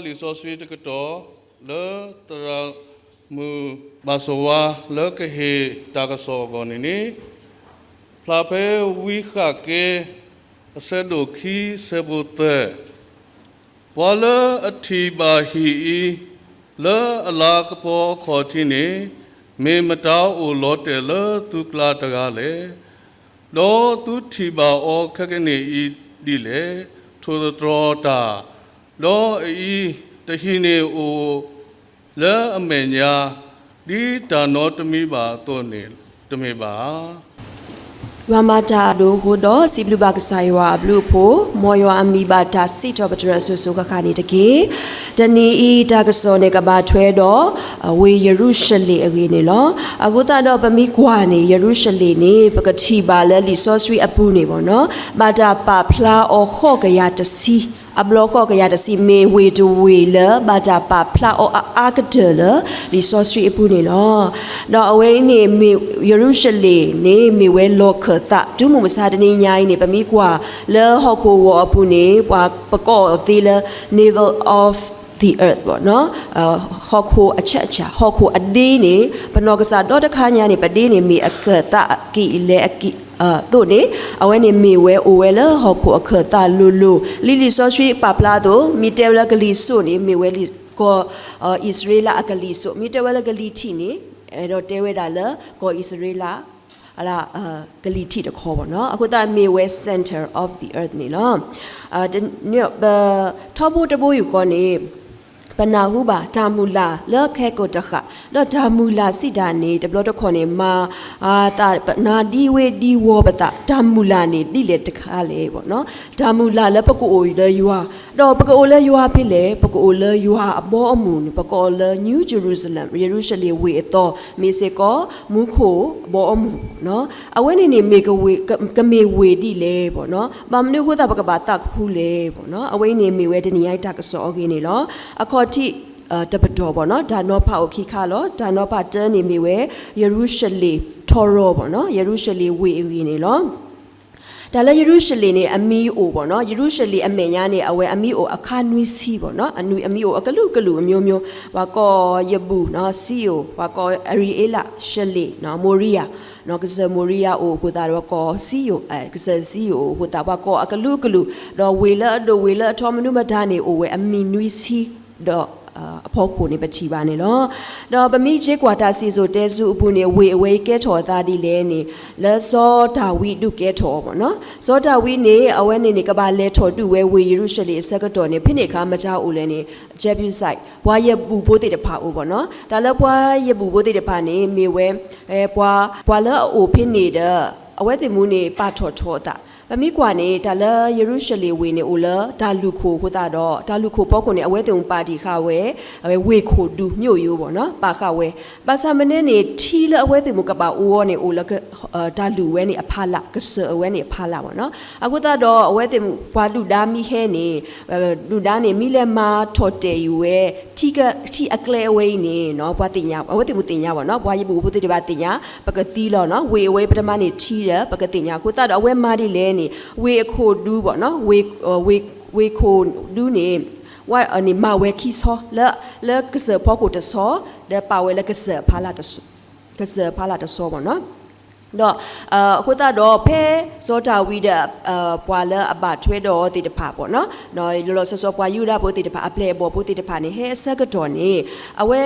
လံာ်စီဆှံတကတီၢ် လၢသရၣ်မုၣ်ဘၣ်စီၤဝါလၢကဟ့ၣ်တၢ်ကစီၣ်အဂီၢ်န့ၣ်န့ၣ်, ဖျါဖဲဝံဃးကဲ အဆၢဒိၣ်ခံ ဆၢဖိသၢ, ပှၤလၢအထံၣ်ဘၣ်ဟံၣ်အံၤ လၢအလၤကပီၤအခီၣ်ထံးန့ၣ်, မ့ၢ်မတၤအိၣ်လီၤတဲာ်လၢသုကျါတဂၤလဲၣ်. ဒီးသုထံၣ်ဘၣ်အီၤခဲကနံၣ်အံၤဒ်လဲၣ်. ထိၣ်သတြီၤတၢ်, ဒီးအအံၤတဟံၣ်န့ၣ်အိၣ်လၢအမဲာ်ညါ, ဒ်တၢ်နီတမံၤဘၣ်အသိးန့ၣ်တမ့ၢ်ဘၣ်ဧါ. ယွၤမၤတၢ်အဒိအဃိဒီး စံးဘျုးဘၣ်ကစၢ်ယွၤအဘျုးအဖှိၣ်, မ်ယွၤအမံၤဘၣ်တၢ်စံးထီၣ်ပတြၢၤအစိၤစိၤဃၣ်ဃၣ်န့ၣ်တက့ၢ်. တနံၤအံၤတၢ်ကစီၣ်န့ၣ် ကဘၣ်ထွဲဒီး ဝ့ၢ်ယရူၤၡလ့ၣ်အဂ့ၢ်န့ၣ်လီၤ. အဃိသတးဒီးပမ့ၢ်ကွၢ်န့ၣ် ယရူၤၡလ့ၣ်န့ၣ် ပကထံၣ်ဘၣ်လၢလံာ်စီဆှံအပူၤန့ၣ်ဘၣ်နီၤ, ဘၣ်တၢ်ပာ်ဖျါအီၤဃိးကယၤတဆံ, အဘျီဃိးကယၤတဆံ မ့ၢ်ဝ့ၢ်တဝ့ၢ်လၢ ဘၣ်တၢ်ပာ်ဖျါအီၤအအါကတၢၢ်လၢ လံာ်စီဆှံအပူၤန့ၣ်လီၤ. ဒီးအဝဲအံၤန့ၣ် မ့ၢ်ယရူၤၡလ့ၣ်န့ၣ် မ့ၢ်ဝဲလီၢ်ခၢၣ်သး, တုၤမုၢ်မဆါတနံၤညါအံၤန့ၣ် ပမ့ၢ်ကွၢ်လၢဟီၣ်ခိၣ်ဂီၤအပူၤန့ၣ် ပှၤပကိးအီၤသ့လၢ navel of the earth ဘၣ်နီၤ, ဟီၣ်ခိၣ်အဆၢအဆၢ, ဟီၣ်ခိၣ်အဒ့န့ၣ် ပနီၢ်ကစၢ်ဒီတခါညါန့ၣ် ပဒ့န့ၣ်မ့ၢ်အခၢၣ်သးအက့ၢ်အလဲအက့ၢ်အသိးန့ၣ်, အဝဲန့ၣ်မ့ၢ်ဝဲအိၣ်ဝဲလၢဟီၣ်ခိၣ်အခၢၣ်သးလိၤလိၤ, လံာ်လံာ်စီဆှံပာ်ဖျါအသိး မ့ၢ်တဲဝဲလၢကလံၤစိးန့ၣ် မ့ၢ်ဝဲကီၢ်အံၣ်စရ့လးအကလံၤစိး, မ့ၢ်တဲဝဲလၢကလံၤထံးန့ၣ် အဲၣ်ဒိးတဲဝဲဒၣ်လၢကီၢ်အံၣ်စရ့လး ကလံၤထံးတခီဘၣ်နီၤ. အဃိသတးမ့ၢ်ဝဲ center of the earth န့ၣ်လီၤ. ပထီဘိတဘိယူၢ်ဃီန့ၣ် ပနၢ်ဟူဘၣ်တၢ်မုၢ်လၢ်လၢခဲကိာ်တဃၣ်, ဒီးတၢ်မုၢ်လၢ်စံးတၢ်န့ၣ် တဘျီတခီၣ်န့ၣ် မၤသးပနၢ်ဒံဝ့ဒံဝီၤပသး, တၢ်မုၢ်လၢ်န့ၣ်ဒ်လဲၣ်တခါလဲၣ်ဘၣ်နီၤ. တၢ်မုၢ်လၢ်လၢပကအိၣ်လၢယွၤ, ဒီးပကအိၣ်လၢယွၤဖဲလဲၣ်, ပကအိၣ်လၢယွၤအဘီအမုၢ်န့ၣ် ပကိးလၢ New Jerusalem ယရူၤၡလ့ၣ်ဝ့ၢ်အသီ, မ့ၢ်စ့ၢ်ကီးမူခိၣ်အဘီအမုၢ်နီၤ. အဝဲန့ၣ်န့ၣ် မ့ၢ်ကဝ့ၢ်, ကမ့ၢ်ဝ့ၢ်ဒ်လဲၣ်ဘၣ်နီၤ, ဘၣ်မနုၤအဃိသတးပကဘၣ်သးခူလဲၣ်ဘၣ်နီၤ. အဝဲအံၤန့ၣ်မ့ၢ်ဝဲတနံၤညါအံၤတၢ်ကစီၣ်အဂ့ၢ်န့ၣ်လီၤ. အခီၣ်ထံးတပတီၢ်ဘၣ်နီၤ, တၢ်နီၤဖးအိၣ်ခံခါလီၤ. တၢ်နီၤဖးတၢန့ၣ်မ့ၢ်ဝဲ ယရူၤၡလ့ၣ်ထီရီၤဘၣ်နီၤ, ယရူၤၡလ့ၣ်ဝ့ၢ်အဂ့ၢ်န့ၣ်လီၤ. တၢ်လၢယရူၤၡလ့ၣ်န့ၣ် အမံၤအိၣ်ဘၣ်နီၤ, ယရူၤၡလ့ၣ်အမဲာ်ညါန့ၣ် အဝဲအမံၤအိၣ်အခါနွံဆံဘၣ်နီၤ, အမံၤအိၣ်အကလုာ်ကလုာ်အမျိုးမျိုး, ပှၤကိးယဘူၣ်နီၤ, စံယိၣ်, ပှၤကိးအရံအ့လး, ရှလ့ၣ်နီၤ, မိရံယၤ, ကစၢၢ်မိရံယၤအိၣ်အဃိသတးဒီး ပှၤကိးစံယိၣ်, ကစၢၢ်စံယိၣ်အိၣ်အဃိသတး ပှၤကိးအကလုာ်ကလုာ်, ဒီးဝ့ၢ်လၢအဒိၣ်ဝ့ၢ်လၢအထီမနုၤမတၤန့ၣ် အိၣ်ဝဲအမံၤနွံဆံ, ဒီးအဖီခိၣ်န့ၣ် ပထံၣ်ဘၣ်န့ၣ်လီၤ. ဒီးပမ့ၢ်က့ၤကွၢ်တၢ်စံၣ်စိၤတဲစိၤအပူၤန့ၣ် ဝ့ၢ်အဝဲအံၤကဲထီၣ်အသးဒ်လဲၣ်န့ၣ်, လၢစီၤဒၤဝံးဒုးကဲထီၣ်အီၤဘၣ်နီၤ. စီၤဒၤဝံးန့ၣ် အဝဲန့ၣ်န့ၣ် ကဘၣ်လဲၤထီၣ်ဒုးဝဲဝ့ၢ်ယရူၤၡလ့ၣ်အဆၢကတီၢ်န့ၣ် ဖဲန့ၣ်အခါမတၤအိၣ်လဲၣ်န့ၣ် Jebusite ပှၤယဘူၣ်ဖိသ့ၣ်တဖၣ်အိၣ်ဘၣ်နီၤ. တၢ်လၢပှၤယဘူၣ်ဖိသ့ၣ်တဖၣ်န့ၣ် မ့ၢ်ဝဲ ပှၤ ပှၤလၢအအိၣ်ဖဲန့ၣ်ဒီး အဝဲသ့ၣ်မူန့ၣ် ပာ်ထီၣ်ထီအသး, ပမ့ၢ်ကွၢ်န့ၣ် တၢ်လၢယရူၤၡလ့ၣ်ဝ့ၢ်န့ၣ် အိၣ်လၢတၢ်လုၢ်ခိၣ်အဃိသတးဒီး တၢ်လုၢ်ခိၣ်ဖီခိၣ်န့ၣ် အဝဲသ့ၣ်မူပာ်တ့ၢ်ဃာ်ဝဲ ဝ့ၢ်ခိၣ်ဒူ မြို့ရိုး ဘၣ်နီၤ, ပာ်ဃာ်ဝဲ. ဘၣ်ဆၣ်မ့ၢ်န့ၣ်န့ၣ် ထံလၢအဝဲသ့ၣ်မူကဘၣ်အိၣ်အီၤန့ၣ် အိၣ်လၢ တၢ်လုၢ်ဝဲန့ၣ်အဖီလာ်, ကစၢၢ်အဝဲန့ၣ်အဖီလာ်ဘၣ်နီၤ. အဃိသတးဒီး အဝဲသ့ၣ်မူ ပှၤဒုၣ်ဒါမ့ၢ်ဟဲန့ၣ် ဒုၣ်ဒါန့ၣ် မ့ၢ်လဲၤမၤထီၣ်တဲာ်အံၤဝဲ ထံက ထံအကျဲအဝဲအံၤန့ၣ် ပှၤသ့ၣ်ညါ အဝဲသ့ၣ်မူသ့ၣ်ညါဘၣ်နီၤ, ပှၤယဘူၣ်ဖိသ့ၣ်တဖၣ်သ့ၣ်ညါ ပကသံလီၤနီၤ, ဝ့ၢ်အဝဲအံၤပတမၤန့ၢ်ထံဒီး ပကသ့ၣ်ညါအဃိသတးဒီး အဝဲမၤဒ်လဲၣ်န့ၣ် ဝ့ၢ်အခိၣ်ဒူဘၣ်နီၤ, ဝ့ၢ်ခိၣ်ဒူန့ၣ် ဝဲန့ၣ်မၤဝဲခံဆီ လၢ လၢကစၢၢ်ဖီခိၣ်တဆီ ဒီးပာ်ဝဲလၢကစၢၢ်အဖီလာ် ကစၢၢ်အဖီလာ်တဆီဘၣ်နီၤ. ဒီး အဃိသတးဒီး ဖဲစီၤဒၤဝံးဒီး ပှၤလၢအဘၣ်ထွဲဒီးအီၤသ့ၣ်တဖၣ်ဘၣ်နီၤ, လီၤလီၤဆီဆီပှၤယူဒၤဖိသ့ၣ်တဖၣ် အပျဲၢ်အဘီၣ်ဖိသ့ၣ်တဖၣ်န့ၣ် ဟဲအဆၢကတီၢ်န့ၣ် အဝဲ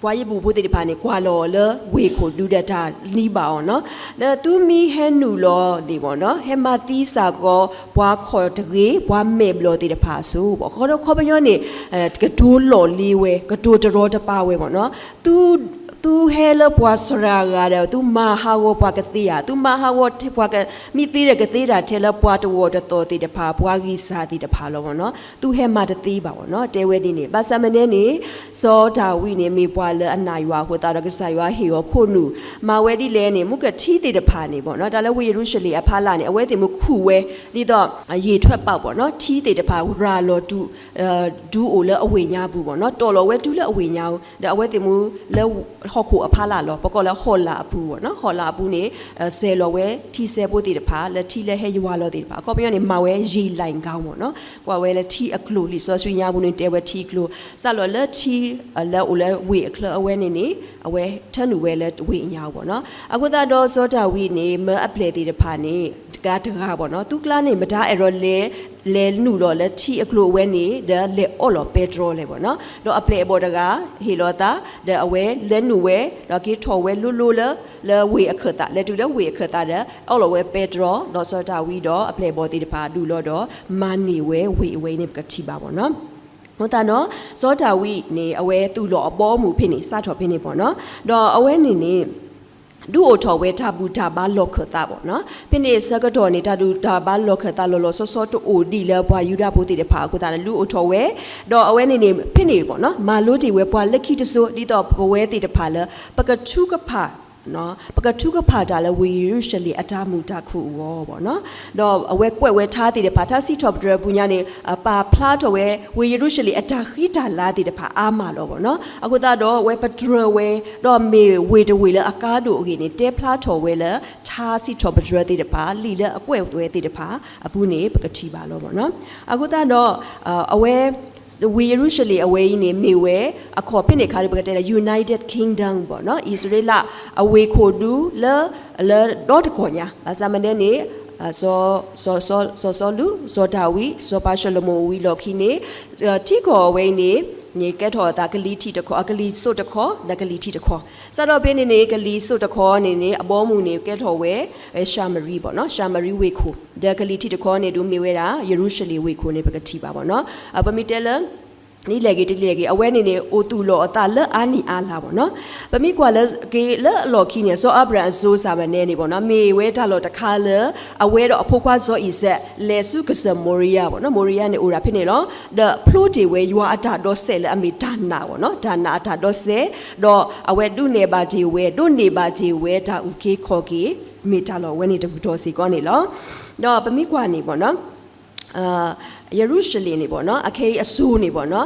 ပှၤယဘူၣ်ဖိသ့ၣ်တဖၣ်န့ၣ် ကွၢ်လီၤအီၤလၢဝ့ၢ်ခိၣ်ဒူဒီးတၢ်လံဘၣ်အီၤနီၤ, ဒီးသုမ့ၢ်ဟဲနုာ်လီၤန့ၣ်ဘၣ်နီၤ, ဟဲမၤသံစ့ၢ်ကီး ပှၤခီၣ်တဂ့ၤ ပှၤမဲာ်ဘျီၣ်သ့ၣ်တဖၣ်အစိၤဘၣ်, ခီဖျိ ခီပညီန့ၣ် ကတိၤလီၢ်လံဝဲ ကတိၤတရီတပါဝဲဘၣ်နီၤ. သု သုဟဲလၢပှၤစှၤဂၤဒီး သုမၤဟးဂီၤပှၤကသ့ဧါ, သုမၤဟးဂီၤပှၤက မ့ၢ်သ့ဒီးကသ့တၢ်ထဲလၢပှၤတဝီၤတသီၣ်သ့ၣ်တဖၣ် ပှၤဂံၢ်စၢ်သ့ၣ်တဖၣ်လီၤဘၣ်နီၤ, သုဟဲမၤတသ့ဘၣ်ဘၣ်နီၤ, တဲဝဲဒ်န့ၣ်. ဘၣ်ဆၣ်မ့ၢ်န့ၣ်န့ၣ် စီၤဒၤဝံးန့ၣ် မ့ၢ်ပှၤလၢအနာ်ယွၤအဃိသတးဒီး ကစၢ်ယွၤဟ့ၣ်အီၤခိၣ်နူာ် မၤဝဲဒ်လဲၣ်န့ၣ် မူကထံသ့ၣ်တဖၣ်န့ၣ်ဘၣ်နီၤ, တၢ်လၢဝ့ၢ်ယရူၤၡလ့ၣ်အဖီလာ်န့ၣ် အဝဲသ့ၣ်မူခူၣ်ဝဲ ဒ်သိး ရေထွက်ပေါက် ဘၣ်နီၤ, ထံသ့ၣ်တဖၣ် ရၤလီၤတုၤ ဒူအိၣ်လၢအဝ့ၢ်ညါပူၤဘၣ်နီၤ, တီၢ်လီၤဝဲတုၤလၢအဝ့ၢ်ညါအူၤ, ဒီးအဝဲသ့ၣ်မူလၢ ဟီၣ်ခိၣ်အဖီလာ်လီၤ. ပကိးလၢဟီၣ်လာ်အပူၤဘၣ်နီၤ. ဟီၣ်လာ်အပူၤန့ၣ် စဲၤလီၤဝဲထံစဲဖိသ့ၣ်တဖၣ် လၢထံလၢဟဲယွၤလီၤသ့ၣ်တဖၣ် အခီပညီန့ၣ် မၤဝဲ ရေလှိုင်ခေါင်း ဘၣ်နီၤ. ကွၢ်ဝဲလၢထံအကျိၤ လံာ်စီဆှံညါပူၤန့ၣ် တဲဝဲထံအကျိၤ စးလီၤလၢထံ လၢအိၣ်လၢဝ့ၢ်အချၢအဝဲန့ၣ်န့ၣ် အဝဲထၢနုာ်ဝဲလၢဝ့ၢ်အညါအပူၤဘၣ်နီၤ. အဃိသတးဒီး စီၤဒၤဝံးန့ၣ် မၢအပျဲၢ်သ့ၣ်တဖၣ်န့ၣ် တဂၤတဂၤဘၣ်နီၤ. သုကျါန့ၣ် မတၤအဲၣ်ဒိးလဲၤ လဲၤနုာ်လီၤလၢထံအကျိၤအဝဲန့ၣ် ဒီးလဲၤအီၣ်လီၤပဲတြီလဲၣ်ဘၣ်နီၤ. ဒီးအပျဲၢ်အဘီၣ်တဂၤ ဟ့ၣ်လီၤသး ဒီးအဝဲလဲၤနုာ်ဝဲ ဒီးက့ၤထီၣ်ဝဲလိၤလိၤလၢ လၢဝ့ၢ်အခၢၣ်သး လဲၤတုၤလၢဝ့ၢ်အခၢၣ်သးဒီး အီၣ်လီၤဝဲပဲတြီ ဒီးစီၤဒၤဝံးဒီးအပျဲၢ်အဘီၣ်သ့ၣ်တဖၣ်ဒုးလီၤဒီး မၤန့ၢ်ဝဲဝ့ၢ်အဝဲအံၤန့ၣ် ပကထံၣ်ဘၣ်ဘၣ်နီၤ. အဃိသတးဒီး စီၤဒၤဝံးန့ၣ် အဝဲသူၣ်လီၤအဘီအမုၢ်ဖဲန့ၣ် စးထီၣ်ဖဲန့ၣ်ဘၣ်နီၤ. ဒီးအဝဲန့ၣ်န့ၣ် ဒုးအိၣ်ထီၣ်ဝဲတၢ်ဘူၣ်တၢ်ဘါလီၢ်ခၢၣ်သးဘၣ်နီၤ. ဖဲန့ၣ်ဆၢကတီၢ်န့ၣ် တၢ်ဘူၣ်တၢ်ဘါလီၢ်ခၢၣ်သးလီၤလီၤဆီဆီတအိၣ်ဒံးလၢပှၤယူဒၤဖိသ့ၣ်တဖၣ်အဃိသတးန့ၣ် ဒုးအိၣ်ထီၣ်ဝဲ ဒီးအဝဲန့ၣ်န့ၣ် ဖဲန့ၣ်ဘၣ်နီၤ မၤလိတ့ၢ်ဝဲပှၤလၢခံတစိၤ ဒ်သိးပဝဲသ့ၣ်တဖၣ်လၢ ပကထုကဖၣ် ပကထုကဖၣ်တၢ်လၢဝ့ၢ်ယရူၤၡလ့ၣ်အတၢ်မုာ်တၢ်ခုၣ်အဂီၢ်ဘၣ်နီၤ. ဒီးအဝဲကွဲးဝဲထါသ့ၣ်တဖၣ် ထါစံးထီၣ်ပတြၢၤအပူၤညါန့ၣ် ပာ်ဖျါထီၣ်ဝဲ ဝ့ၢ်ယရူၤၡလ့ၣ်အတၢ်ဃံတၢ်လၤသ့ၣ်တဖၣ်အါမးလီၤဘၣ်နီၤ. အဃိသတးဒီးအဝဲပတြၢၤဝဲ ဒီးမ့ၢ်ဝ့ၢ်တဝ့ၢ်လၢအကါဒိၣ်အဂ့ၢ်န့ၣ် တဲဖျါထီၣ်ဝဲလၢ ထါစံးထီၣ်ပတြၢၤသ့ၣ်တဖၣ် လံာ်လၢအကွဲးဝဲသ့ၣ်တဖၣ်အပူၤန့ၣ် ပကထံၣ်ဘၣ်လီၤဘၣ်နီၤ. အဃိသတးဒီး အဝဲ ဝ့ၢ်ယရူၤၡလ့ၣ်အဝဲအံၤန့ၣ် မ့ၢ်ဝဲ အခီၣ်ဖဲန့ၣ်ခါဒီး ပကတဲလၢ United Kingdom ဘၣ်နီၤ အံၣ်စရ့လးအဝ့ၢ်ခိၣ်ဒူလၢ လၢဒီတကီၢ်ညါ ဘၣ်ဆၣ်မ့ၢ်န့ၣ်န့ၣ် စီၤစီလူး စီၤဒၤဝံး စီၤပၤၡလိၤမိၤဝံၤလီၢ်ခံန့ၣ် ထံကီၢ်အဝဲအံၤန့ၣ် န့ၣ်ကဲထီၣ်အသးကလံၤထံးတခီ အကလံၤစိးတခီ ဒီးကလံၤထံးတခီ စးထီၣ်ဖဲန့ၣ်န့ၣ် ကလံၤစိးတခီန့ၣ်န့ၣ် အဘီအမုၢ်န့ၣ် ကဲထီၣ်ဝဲ ၡၤမရံဘၣ်နီၤ ၡၤမရံဝ့ၢ်ခိၣ် ဒီးကလံၤထံးတခီန့ၣ်ဒုးမ့ၢ်ဝဲဒၣ် ယရူၤၡလ့ၣ်ဝ့ၢ်ခိၣ်န့ၣ် ပကထံၣ်ဘၣ်ဘၣ်နီၤ. ပမ့ၢ်တဲလၢ ဒ်လဲၣ်ဂ့ၤတဒ်လဲၣ်ဂ့ၤ အဝဲန့ၣ်န့ၣ် အိၣ်သူၣ်လီၤအသးလၢအါနံၣ်အါလါဘၣ်နီၤ. ပမ့ၢ်ကွၢ်လၢက့ၤလၢအလီၢ်ခံန့ၣ် စီၤအၤဘြၤဟၣ်အစိၤစၢ်မၤနဲန့ၣ်ဘၣ်နီၤ မ့ၢ်ဝဲတၢ်လီၢ်တခါလၢ အဝဲဒီးအဖိခွါစီၤအံၤစဲး လဲၤဆူကစၢၢ်မိၤရံယၤဘၣ်နီၤ မိၤရံယၤန့ၣ်အိၣ်ဒၣ်ဖဲန့ၣ်လီၤ. ဒီးဖျိတ့ၢ်ဝဲယွၤအတၢ်ဒီစဲးလၢအမ့ၢ်တၢ်နာ်ဘၣ်နီၤ တၢ်နာ်အတၢ်ဒီစဲး ဒီးအဝဲဒုးနဲၣ်ဘၣ်တ့ၢ်ဝဲ ဒိးန့ၢ်ဘၣ်တ့ၢ်ဝဲတၢ်အုၣ်က့ၤခီၣ်က့ၤ မ့ၢ်တၢ်လီၢ်အဝဲန့ၣ်တပတီၢ်စ့ၢ်ကီးန့ၣ်လီၤ. ဒီးပမ့ၢ်ကွၢ်န့ၣ်ဘၣ်နီၤ ယရူၤၡလ့ၣ်န့ၣ်ဘၣ်နီၤ အခဲအံၤအစိၤန့ၣ်ဘၣ်နီၤ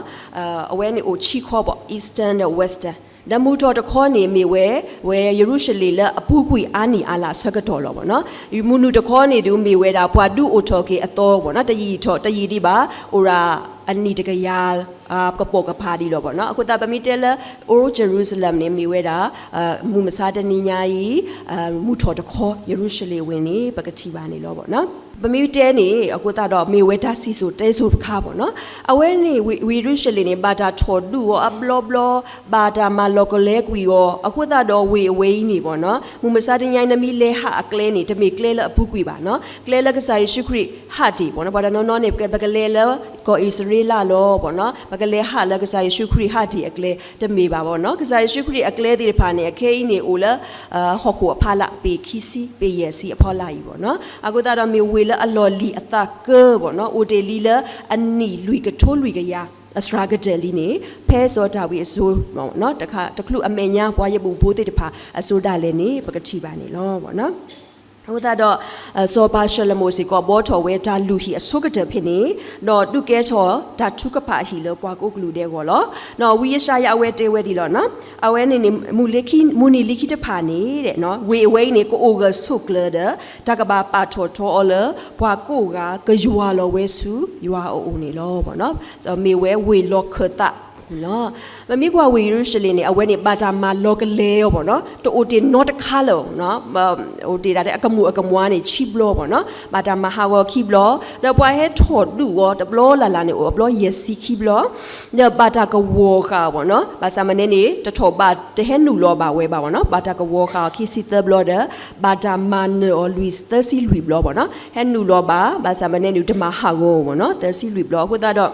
အဝဲန့ၣ်အိၣ်ဆံခီဘၣ် Eastern ဒီး Western ဒီးမုၢ်ထီၣ်တခီန့ၣ်မ့ၢ်ဝဲ ဝဲယရူၤၡလ့ၣ်လၢအပူၤကွံာ်အါနံၣ်အါလါအဆၢကတီၢ်လီၤဘၣ်နီၤ. မုၢ်နုာ်တခီန့ၣ်ဒုးမ့ၢ်ဝဲဒၣ်ပှၤဒုးအိၣ်ထီၣ်က့ၤအသီဘၣ်နီၤ တယံာ်ထီၣ်တယံာ်ဒံးဘၣ် အိၣ်ဒၣ်အနံၣ်တကယၤ ကပိာ်ကဖးဒံးလီၤဘၣ်နီၤ. အဃိသတးပမ့ၢ်တဲလၢ Old Jerusalem န့ၣ် မ့ၢ်ဝဲဒၣ် မုၢ်မဆါတနံၤညါအံၤ မုၢ်ထီၣ်တခီ ယရူၤၡလ့ၣ်ဝ့ၢ်န့ၣ် ပကထံၣ်ဘၣ်န့ၣ်လီၤဘၣ်နီၤ. ပမ့ၢ်တဲန့ၣ် အဃိသတးဒီးမ့ၢ်ဝဲတၢ်စံၣ်စိၤတဲစိၤတခါဘၣ်နီၤ. အဝဲန့ၣ် ဝ့ၢ်ယရူၤၡလ့ၣ်န့ၣ် ဘၣ်တၢ်ထီၣ်ဒုးအီၤအဘျီဘျီ ဘၣ်တၢ်မၤလီၤကလဲကွံာ်အီၤ အဃိသတးဒီးဝ့ၢ်အဝဲအံၤန့ၣ်ဘၣ်နီၤ မုၢ်မဆါတနံၤညါအံၤ နမ့ၢ်လဲၤဟးအကျဲန့ၣ် တမ့ၢ်ကျဲလၢအပူၤကွံာ်ဘၣ်နီၤ ကျဲလၢကစၢ်ယ့ၣ်ၡူးခရံာ်ဟးတ့ၢ်ဘၣ်နီၤ. ပှၤတနီၤနီၤန့ၣ် ပကလဲၤလၢကီၢ်အံၣ်စရ့လးလီၤဘၣ်နီၤ ပကလဲၤဟးလၢကစၢ်ယ့ၣ်ၡူးခရံာ်ဟးတ့ၢ်အကျဲ တမ့ၢ်ဘၣ်ဘၣ်နီၤ. ကစၢ်ယ့ၣ်ၡူးခရံာ်အကျဲသ့ၣ်တဖၣ်န့ၣ် အခဲအံၤန့ၣ်အိၣ်လၢ ဟီၣ်ခိၣ်အဖီလာ် ပ့ၤခံဆံ ပ့ၤယဲၢ်ဆံအဖီလာ်အံၤဘၣ်နီၤ. အဃိသတးဒီးမ့ၢ်ဝ့ၢ်လၢအလီၢ်လံၤအသးကၢဘၣ်နီၤ အိၣ်တ့ၢ်လံလၢအနံၣ်လွံၢ်ကထိလွံၢ်ကယၤ အစှၤကတၢၢ်လံန့ၣ် ဖဲစီၤဒၤဝံးအစိၤ တချုးအမဲာ်ညါပှၤယဲၢ်ဘိၣ်ဘိသ့ၣ်တဖၣ်အစိၤဒၣ်လဲာ်န့ၣ် ပကထံၣ်ဘၣ်န့ၣ်လီၤ. အဃိသတးဒီး စီၤပၤၡလိၤမိၤစ့ၢ်ကီးဘှီထီၣ်ဝဲတၢ်လုၢ်ဟံၣ်အဆိကတၢၢ်ဖဲန့ၣ် ဒီးဒုးကဲထီၣ်တၢ်ထုကဖၣ်ဟံၣ်လၢပှၤကိးကလုာ်ဒဲးအဂီၢ်လီၤ. ဝံယၡါယၤအဝဲတဲဝဲဒ်လီၤ. အဝဲန့ၣ်န့ၣ် မုၢ်နံၤလံၤခံတဖၣ်န့ၣ် ဝ့ၢ်အဝဲအံၤန့ၣ် ကအိၣ်ဂၢၢ်ဆိးကျၢၤဒီး တၢ်ကဘၣ်ပာ်ထီၣ်ထီအီၤလၢ ပှၤကိးဂၤကယွၤလီၤဝဲဆူယွၤအအိၣ်န့ၣ်လီၤ. မ့ၢ်ဝဲဝ့ၢ်လီၢ်ခၢၣ်သးလီၤ. ပမ့ၢ်ကွၢ်ဝ့ၢ်ယရူၤၡလ့ၣ်န့ၣ် အဝဲန့ၣ်ဘၣ်တၢ်မၤလီၤကလဲအီၤဘၣ်နီၤ တအိၣ်တ့ၢ်နီတခါလၢၤ အိၣ်တ့ၢ်ဒၣ်အကမူၣ်အကမွါန့ၣ် ခံဘျီဘၣ်နီၤ ဘၣ်တၢ်မၤဟးဂီၤခံဘျီ ဒီးပှၤဟဲထီၣ်ဒုးအီၤတဘျီလၢ်လၢ်န့ၣ် အိၣ်အဘျီယဲၢ်ဆံခံဘျီ ဒီးဘၣ်တၢ်ကဝီၤဃာ်အီၤဘၣ်နီၤ ဘၣ်ဆၣ်မ့ၢ်န့ၣ်န့ၣ် တထီၣ်ဘး တဟဲနုာ်လီၤဘၣ်ဝဲဘၣ်ဘၣ်နီၤ ဘၣ်တၢ်ကဝီၤဃာ်အီၤခံဆံသၢဘျီဒီး ဘၣ်တၢ်မၤနၢၤအီၤလွံၢ်သၢဆံလွံၢ်ဘျီဘၣ်နီၤ ဟဲနုာ်လီၤဘၣ် ဘၣ်ဆၣ်မ့ၢ်န့ၣ်န့ၣ် တမၤဟးဂီၤအီၤဘၣ်နီၤ သၢဆံလွံၢ်ဘျီ အဃိသတး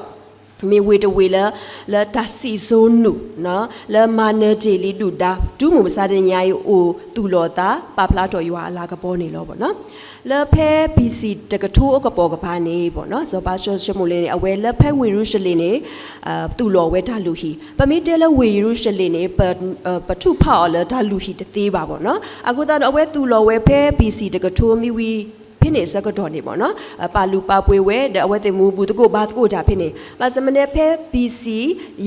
ဒီး မ့ၢ်ဝ့ၢ်တဝ့ၢ်လၢ လၢတၢ်စံၣ်စိၤနုာ် လၢမၤနၢၤတ့ၢ်လံဒုၣ်ဒါ တုၤမုၢ်မဆါတနံၤအံၤအိၣ်သူၣ်လီၤအသး ပာ်ဖျါထီၣ်ယွၤအလၤကပီၤန့ၣ်လီၤဘၣ်နီၤ လၢဖဲ ဘီၣ်စံၣ် တကထိအကပိာ်ကပၤန့ၣ်ဘၣ်နီၤ စီၤပၤၡလိၤမိၤန့ၣ် အဝဲလၢဖဲဝ့ၢ်ယရူၤၡလ့ၣ်န့ၣ် သူၣ်လီၤဝဲတၢ်လုၢ်ဟံၣ် ပမ့ၢ်တဲလၢဝ့ၢ်ယရူၤၡလ့ၣ်န့ၣ် ပထုးဖးအီၤလၢတၢ်လုၢ်ဟံၣ်တသ့ဘၣ်ဘၣ်နီၤ အဃိသတးဒီးအဝဲသူၣ်လီၤဝဲဖဲ ဘီၣ်စံၣ် တကထိမံဝံၤ ဖဲန့ၣ်အဆၢကတီၢ်န့ၣ်ဘၣ်နီၤ ပာ်လုၢ်ပာ်ပှ့ၤဝဲ ဒီးအဝဲသ့ၣ်မူဘူးသကိးဘါသကိးတၢ်ဖဲန့ၣ်. ဘၣ်ဆၣ်မ့ၢ်န့ၣ် ဖဲ B C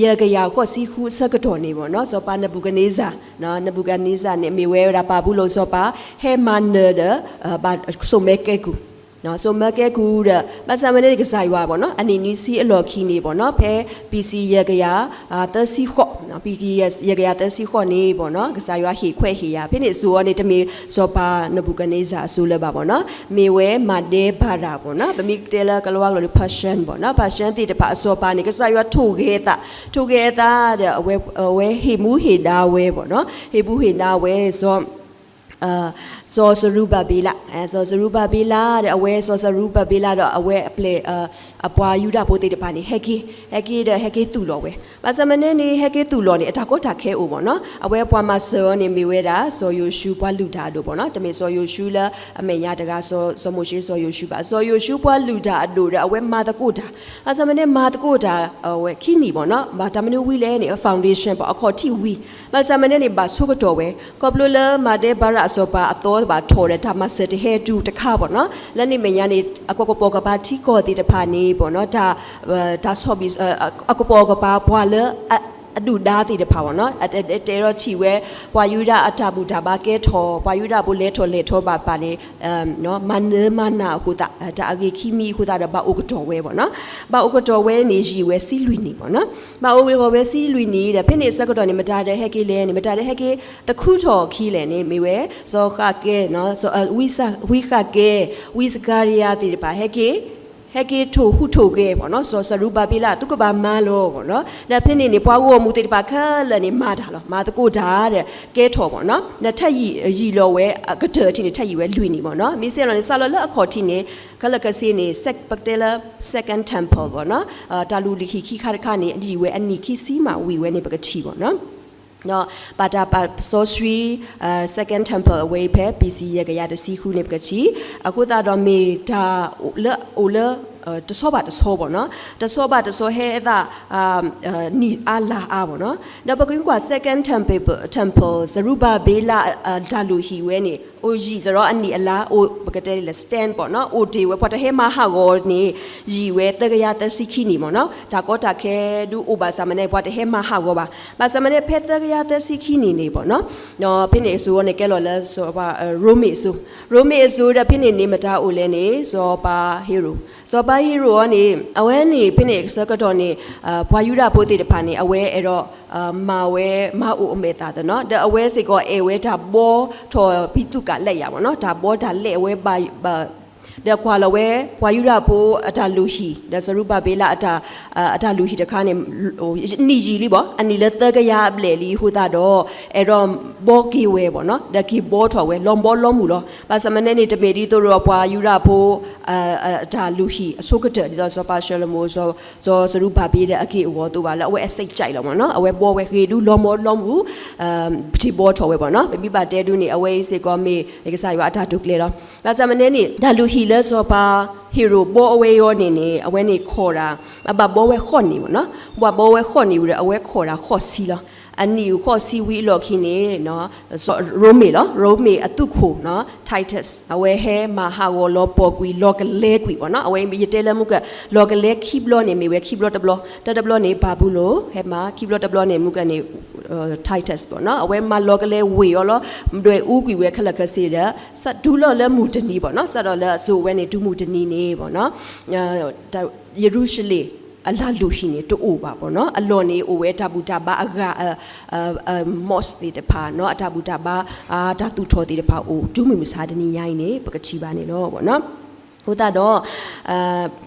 ယဲၢ်ကယၤဃိးဆံဃုအဆၢကတီၢ်န့ၣ်ဘၣ်နီၤ စီၤပၤနဘူၤခၣ်န့စၢ်, နဘူၤခၣ်န့စၢ်န့ၣ် မ့ၢ်ဝဲဒၣ်ပာ်ဖှိၣ်လိာ်စီၤပၤ ဟဲမၤနၢၤဒီး ဘၣ်စိာ်မၢကဲကုၢ် စိာ်မၢကဲကုၢ်ဒီး ဘၣ်ဆၣ်မ့ၢ်န့ၣ် ကစၢ်ယွၤဘၣ်နီၤ အနံၣ်နွံဆံအလီၢ်ခံန့ၣ်ဘၣ်နီၤ ဖဲ B C ယဲၢ်ကယၤ သၢဆံဃိး, B C ယဲၢ်ကယၤသၢဆံဃိးန့ၣ်ဘၣ်နီၤ ကစၢ်ယွၤဟ့ၣ်ခွဲးဟ့ၣ်ယာ် ဖဲန့ၣ်အစိၤအီၤန့ၣ် တမ့ၢ်စီၤပၤနဘူၤခၣ်န့စၢ်အစိၤလၢၤဘၣ်ဘၣ်နီၤ မ့ၢ်ဝဲမၤဒဲဘၤရၣ်ဘၣ်နီၤ ပမ့ၢ်တဲလၢကလၤဝါကျိာ်ဒီး Persian ဘၣ်နီၤ Persian သ့ၣ်တဖၣ်အစီၤပၤန့ၣ် ကစၢ်ယွၤထိၣ်ဂဲၤအသး, ထိၣ်ဂဲၤအသးဒီး အဝဲ အဝဲဟ့ၣ်မူဟ့ၣ်ဒါဝဲဘၣ်နီၤ ဟ့ၣ်မူဟ့ၣ်ဒါဝဲ စီၤ စီၤစရူၤဘၤဘ့လး, စီၤစရူၤဘၤဘ့လးဒီး အဝဲစီၤစရူၤဘၤဘ့လးဒီး အဝဲအပျဲၢ် အပှၤယူဒၤဖိသ့ၣ်တဖၣ်န့ၣ် ဟဲက့ၤ, ဟဲက့ၤဒီး ဟဲက့ၤသူၣ်လီၤဝဲ. ဘၣ်ဆၣ်မ့ၢ်န့ၣ်န့ၣ် ဟဲက့ၤသူၣ်လီၤန့ၣ် အတၢ်ကီတၢ်ခဲအိၣ်ဘၣ်နီၤ အဝဲပှၤမၤစၢၤအီၤန့ၣ် မ့ၢ်ဝဲဒၣ် စီၤယိၤၡူပှၤလုၢ်တၢ်အဒိၣ်ဘၣ်နီၤ တမ့ၢ်စီၤယိၤၡူလၢအမဲာ်ညါတဂၤ စီၤမိၤၡ့စီၤယိၤၡူဘၣ်, စီၤယိၤၡူပှၤလုၢ်တၢ်အဒိၣ်ဒီး အဝဲမၤသကိးတၢ်, ဘၣ်ဆၣ်မ့ၢ်န့ၣ် မၤသကိးတၢ် အဝဲခံနံၣ်ဘၣ်နီၤ ဘၣ်တၢ်မနုၤဝံၤလဲၣ်န့ၣ် အ foundation ဘၣ် အခီၣ်ထံးဝံၤ, ဘၣ်ဆၣ်မ့ၢ်န့ၣ်န့ၣ် ဘၣ်ဆိကတီၢ်ဝဲ ခီဖျိလၢမၤဒဲဘၤရၣ်အစီၤပၤအသီဘၣ်ထီၣ်ဒီး တၢ်မၤစၢၤတဟဲတုၤတခါဘၣ်နီၤ လၢန့ၣ်အမဲာ်ညါန့ၣ် အကပီၤကပၤထံကီၢ်သ့ၣ်တဖၣ်န့ၣ်ဘၣ်နီၤ တၢ် တၢ်ဆီၣ်ဘံၣ် အကပီၤကပၤပှၤလၢ အဒုၣ်ဒါသ့ၣ်တဖၣ်ဘၣ်နီၤ တဲဒီးထံၣ်ဝဲ ပှၤယူဒၤအတၢ်ဘူၣ်တၢ်ဘါကဲထီၣ် ပှၤယူဒၤဖိလဲၤထီၣ်လဲၤထီၣ်ဘၣ်ဘၣ်န့ၣ် မၤနၢၤမၤနၢၤအဃိသတး တၢ်အဂ့ၢ်ခံမံၤအဃိသတးဒီး ဘၣ်အိၣ်ကတီၢ်ဝဲဘၣ်နီၤ ဘၣ်အိၣ်ကတီၢ်ဝဲန့ၣ် ယံာ်ဝဲဆံလွံၢ်နံၣ်ဘၣ်နီၤ ဘၣ်အိၣ်ကတီၢ်ဝဲဆံလွံၢ်နံၣ်ဒီး ဖဲန့ၣ်အဆၢကတီၢ်န့ၣ် မတၤဒီးဟဲက့ၤလဲၣ်န့ၣ် မတၤဒီးဟဲက့ၤသခူထီၣ်အခံလဲၣ်န့ၣ် မ့ၢ်ဝဲ စီၤဃးကဲ ဝံဃးကဲ ဝံစကၤရယၤသ့ၣ်တဖၣ် ဟဲက့ၤ ဟဲက့ၤထိၣ်ဟူးထိၣ်ဂဲၤဘၣ်နီၤ စီၤစရူၤဘၤဘ့လး သုကဘၣ်မၤလီၤဘၣ်နီၤ ဒီးဖဲန့ၣ်န့ၣ် ပှၤဂီၢ်မုၢ်သ့ၣ်တဖၣ်ခဲလၢာ်န့ၣ် မၤတၢ်လီၤ မၤသကိးတၢ်ဒီး ကဲထီၣ်ဘၣ်နီၤ ဒီးထၢၣ်ယံာ်လီၤဝဲ အကတၢၢ်ထံးန့ၣ် ထၢၣ်ယံာ်ဝဲလွံၢ်နံၣ်ဘၣ်နီၤ မ့ၢ်စ့ၢ်လီၤန့ၣ် စးလီၤလၢအခီၣ်ထံးန့ၣ် ခဲလၢာ်ခဲဆ့န့ၣ် ပကတဲလၢ Second Temple ဘၣ်နီၤ တၢ်လူၤလံၤဟံၣ်ခံခါတခါန့ၣ် ယံာ်ဝဲအနံၣ်ခံဆံမးဝံၤဝဲန့ၣ် ပကထံၣ်ဘၣ်နီၤ ဘၣ်တၢ်ပာ်စီဆှံ Second Temple အဝဲအံၤဖဲ B C ယဲၢ်ကယၤတဆံဃုန့ၣ် ပကထံၣ် အဃိသတးဒီးမ့ၢ်တၢ်လၢအိၣ်လၢ တဆီဘၣ်တဆီဘၣ်နီၤ တဆီဘၣ်တဆီဟဲအသး နံၣ်အါလါအါဘၣ်နီၤ ဒီးပကကွၢ် Second Temple, Temple စရူၤဘၤဘ့လး တၢ်လူၤဟံၣ်ဝဲန့ၣ် အိၣ်ယံာ်စရီအနံၣ်အလါ အိၣ် ပကတဲလၢ stand ဘၣ်နီၤ အိၣ်တ့ၢ်ဝဲ ပှၤတဟဲမၤဟးဂီၤန့ၣ် ယံာ်ဝဲသၢကယၤသၢဆံခံနံၣ်ဘၣ်နီၤ တၢ်ကီတၢ်ခဲဒုးအိၣ်ဘၣ်ဆၣ်မ့ၢ်န့ၣ် ပှၤတဟဲမၤဟးဂီၤဘၣ် ဘၣ်ဆၣ်မ့ၢ်န့ၣ် ဖဲသၢကယၤသၢဆံခံနံၣ်န့ၣ်ဘၣ်နီၤ ဒီးဖဲန့ၣ်အစိၤအီၤန့ၣ် ကဲလီၤလၢစီၤပၤ ရိမ့ၤအစိၤ, ရိမ့ၤအစိၤဒီးဖဲန့ၣ်န့ၣ် မတၤအိၣ်လဲၣ်န့ၣ် စီၤပၤဟ့ရိၣ်, စီၤပၤဟ့ရိၣ်အီၤန့ၣ် အဝဲန့ၣ်ဖဲန့ၣ်အဆၢကတီၢ်န့ၣ် ပှၤယူဒၤဖိသ့ၣ်တဖၣ်န့ၣ် အဝဲအဲၣ်ဒိး မၤဝဲ မၤအိၣ်အမဲာ်သၣ်သနီၤ ဒီးအဝဲစ့ၢ်ကီးအဲၣ်ဝဲတၢ်ဘှီထီၣ်ဖံးသူၣ်ကၢ်လဲယၤဘၣ်နီၤ တၢ်ဘှီတၢ်လဲအဝဲဘၣ် ဒီးကွၢ်လီၤဝဲ ပှၤယူဒၤဖိအတၢ်လူၤဟံၣ် ဒီးစရူၤဘၤဘ့လး အတၢ်လူၤဟံၣ်တခါန့ၣ် နံၣ်ယံာ်လံဘၣ် အနံၣ်လၢသၢကယၤအဘျဲၣ်လံအဃိသတးဒီး အဲၣ်ဒိးဘှီက့ၤဝဲဘၣ်နီၤ ဒီးက့ၤဘှီထီၣ်ဝဲ လီၤဘှီလီၤမုၢ်လီၤ ဘၣ်ဆၣ်မ့ၢ်န့ၣ်န့ၣ် တမ့ၢ်ဒ်သိးဒီးပှၤယူဒၤဖိ အတၢ်လူၤဟံၣ်အဆိကတၢၢ် ဒ်သိးစီၤပၤၡလိၤမိၤ စီၤစရူၤဘၤဘ့လးအက့ၢ်အဂီၤအသိးဘၣ် လၢအဝဲအစိတ်ကြိုက်လီၤဘၣ်နီၤ အဝဲဘှီဝဲဂ့ၤဒုးလီၤမီလီၤမုၢ် ထံဘှီထီၣ်ဝဲဘၣ်နီၤ ပမ့ၢ်ဘၣ်တဲဒုးန့ၣ် အဝဲအံၤစ့ၢ်ကီးမ့ၢ်ကစၢ်ယွၤအတၢ်တိာ်ကျဲၤလီၤ ဘၣ်ဆၣ်မ့ၢ်န့ၣ်န့ၣ် တၢ်လူၤဟံၣ်လၢစီၤပၤဟ့ရိၣ်ဘှီအဝဲအံၤအီၤန့ၣ်န့ၣ် အဝဲန့ၣ်ခိးတၢ် အဘၣ်ဘှီဝဲဃိးနံၣ်ဘၣ်နီၤ ဘၣ်ဘှီဝဲဃိးနံၣ်ဝံၤဒီး အဝဲခိးတၢ်ဃိးဆံလီၤ အနံၣ်ဃိးဆံဝံၤအလီၢ်ခံန့ၣ် ရိမ့ၤလီၤ ရိမ့ၤအသုးခိၣ် Titus အဝဲဟဲမၤဟးဂီၤလီၤပှီၢ်ကွံာ် လီၤကလဲကွံာ်ဘၣ်နီၤ အဝဲယတဲလၢမုၢ်က လီၤကလဲခံဘျီန့ၣ် မ့ၢ်ဝဲခံဘျီတဘျီ တၢတဘျီန့ၣ် ဘၤဘူလိၣ် ဟဲမၤခံဘျီတဘျီန့ၣ် မုၢ်ကန့ၣ် Titus ဘၣ်နီၤ အဝဲမၤလီၤကလဲဝ့ၢ်အီၤလီၤ ဒွဲၣ်အူကွံာ်ဝဲခဲလၢာ်ခဲဆ့ဒီး စးတုၤလီၤလၢမုၢ်တနံၤဘၣ်နီၤ စးထီၣ်လၢအစိၤဝဲန့ၣ် တုၤမုၢ်တနံၤန့ၣ်ဘၣ်နီၤ ယရူၤၡလ့ၣ်အလၢ်လူၤဟံၣ်န့ၣ် တအိၣ်ဘၣ်ဘၣ်နီၤ အလီၢ်န့ၣ်အိၣ်ဝဲတၢ်ဘူၣ်တၢ်ဘါအဂၤ mosque သ့ၣ်တဖၣ်နီၤ အတၢ်ဘူၣ်တၢ်ဘါ တၢ်သူၣ်ထီၣ်သ့ၣ်တဖၣ်အိၣ် တုၤမုၢ်မဆါတနံၤညါအံၤန့ၣ် ပကထံၣ်ဘၣ်န့ၣ်လီၤဘၣ်နီၤ အဃိသတးဒီး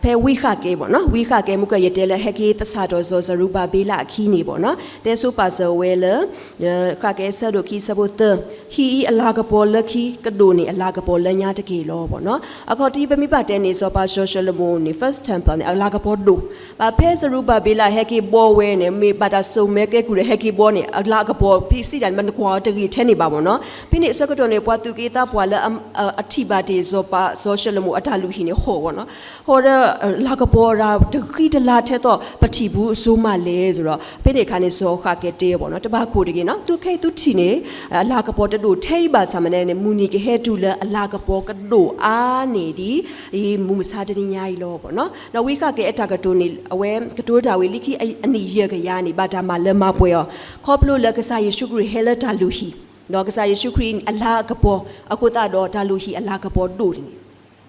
ဖဲဝံဃးကဲဘၣ်နီၤ ဝံဃးကဲမုၢ်က ယတဲလၢဟဲက့ၤသဆၣ်ထီၣ်စီၤစရူၤဘၤဘ့လးအခံန့ၣ်ဘၣ်နီၤ တဲဆိပာ်စၢၤဝဲလၢ ဃးကဲဆၢဒိၣ်ခံဆၢဖိသၢ ဟံၣ်အံၤအလၤကပီၤလၢခံ ကဒိၣ်န့ၢ်အလၤကပီၤလၢညါတက့ၢ်လီၤဘၣ်နီၤ အခီၣ်ထံးပမ့ၢ်ဘၣ်တဲန့ၣ် စီၤပၤၡလိၤမိၤန့ၣ် first temple န့ၣ် အလၤကပီၤဒိၣ် ဘၣ်ဖဲစရူၤဘၤဘ့လးဟဲက့ၤဘှီဝဲန့ၣ် မ့ၢ်ဘၣ်တၢ်စိာ်မၢကဲကုၢ်ဒီးဟဲက့ၤဘှီန့ၣ် အလၤကပီၤဖံးစံးတၢ်န့ၣ် မနကွၢ်အီၤတဂ့ၤထဲန့ၣ်ဘၣ်ဘၣ်နီၤ ဖဲန့ၣ်အဆၢကတီၢ်န့ၣ် ပှၤသူၣ်က့သးပှၢ်လၢ အထံၣ်ဘၣ်တ့ၢ်စီၤပၤစီၤၡလိၤမိၤအတၢ် ဟံၣ်န့ၣ်ဟီၣ်ဘၣ်နီၤ, ဟီၣ်ဒီး လၤကပီၤတၢ်တဂံၢ်တလၤထဲသိး ပထံၣ်ဘူးအစိၤမးလဲၣ် စ့ၢ်ဒီး ဖဲန့ၣ်အခါန့ၣ် စီၤဃးကဲတဲဘၣ်နီၤ, တဘၣ်ကိၢ်တဂ့ၤနီၤ, သုခဲအံၤသုထံၣ်န့ၣ် အလၤကပီၤတဒိၣ်ထဲအံၤဘၣ်ဆၣ်မးန့ၣ် မုၢ်နံၤကဟဲတုၤလၢအလၤကပီၤကဒိၣ်အါန့ၢ်ဒံး မုၢ်မဆါတနံၤညါအံၤလီၤဘၣ်နီၤ. ဒီးဝံဃးကဲအတၢ်ကတိၤန့ၣ် အဝဲကတိၤတၢ်ဝံၤလၢခံအနံၣ်ယဲၢ်ကယၤန့ၣ် ဘၣ်တၢ်မၤလၢမၤပှဲၤအီၤ, ခီဖျိလၢကစၢ်ယ့ၣ်ၡူးခရံာ်ဟဲလၢတၢ်လုၢ်ဟံၣ် ဒီးကစၢ်ယ့ၣ်ၡူးခရံာ်အလၤကပီၤ, အဃိသတးဒီးတၢ်လုၢ်ဟံၣ်အလၤကပီၤဒိၣ်န့ၣ်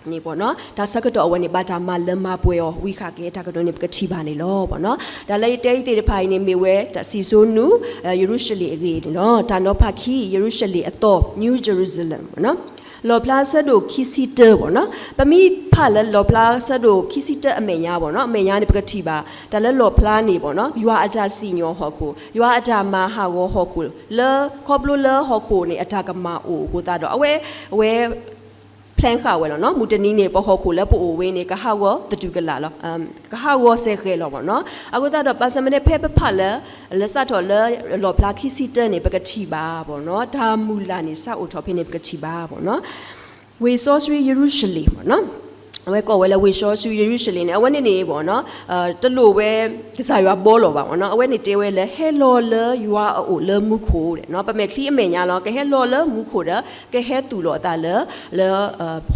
န့ၣ်ဘၣ်နီၤ, တၢ်ဆၢကတီၢ်အဝဲန့ၣ် ဘၣ်တၢ်မၤလၢမၤပှဲၤအီၤ ဝံဃးကဲတၢ်ကတိၤန့ၣ် ပကထံၣ်ဘၣ်န့ၣ်လီၤဘၣ်နီၤ. တၢ်လၢယတဲအံၤသ့ၣ်တဖၣ်အံၤန့ၣ် မ့ၢ်ဝဲတၢ်စံၣ်စိနူ ယရူၤၡလ့ၣ်အဂ့ၢ်န့ၣ်လီၤ. တၢ်နီၤဖးခံ ယရူၤၡလ့ၣ်အသီ New Jerusalem ဘၣ်နီၤ, လီၣ်ဖျါဆၢဒိၣ်ခံဆံတၢဘၣ်နီၤ. ပမ့ၢ်ဖးလၢလီၣ်ဖျါဆၢဒိၣ်ခံဆံတၢအမဲာ်ညါဘၣ်နီၤ, အမဲာ်ညါန့ၣ် ပကထံၣ်ဘၣ် တၢ်လၢလီၣ်ဖျါန့ၣ်ဘၣ်နီၤ, ယွၤအတၢ်စံၣ်ညီၣ်ဟီၣ်ခိၣ်, ယွၤအတၢ်မၤဟးဂီၤဟီၣ်ခိၣ် လၢခီဖျိလၢဟီၣ်ခိၣ်န့ၣ် အတၢ်ကမၣ်အိၣ်အဃိသတးဒီး အဝဲ အဝဲ plan ဃာ်ဝဲလီၤနီၤ, မုၢ်တနံၤန့ၣ် ပဟီၣ်ခိၣ်လၢပအိၣ်ဝဲန့ၣ် ကဟးဂီၤသတူၢ်ကလာ်လီၤ, ကဟးဂီၤစဲဃဲၤလီၤဘၣ်နီၤ. အဃိသတးဒီး ဘၣ်ဆၣ်မ့ၢ်န့ၣ် ဖဲပဖးလၢ လၢစးထီၣ်လၢလီၣ်ဖျါခံဆံတၢန့ၣ် ပကထံၣ်ဘၣ်ဘၣ်နီၤ, တၢ်မုၢ်လၢ်န့ၣ် စးအိၣ်ထီၣ်ဖဲန့ၣ် ပကထံၣ်ဘၣ်ဘၣ်နီၤ. ဝ့ၢ်စီဆှံယရူၤၡလ့ၣ်ဘၣ်နီၤ, အဝဲကိးဝဲလၢဝ့ၢ်စီဆှံယရူၤၡလ့ၣ်န့ၣ် အဝဲန့ၣ်န့ၣ်ဘၣ်နီၤ, တလိၣ်ဝဲ ကစၢ်ယွၤဘီလီၤဘၣ်ဘၣ်နီၤ, အဝဲန့ၣ်တဲဝဲလၢ ဟဲလီၤလၢယွၤအအိၣ်လၢမူခိၣ်ဒီးနီၤ, ပမဲာ်ချံအမဲာ်ညါလီၤ, ကဟဲလီၤလၢမူခိၣ်ဒီး ကဟဲသူၣ်လီၤအသးလၢ လၢ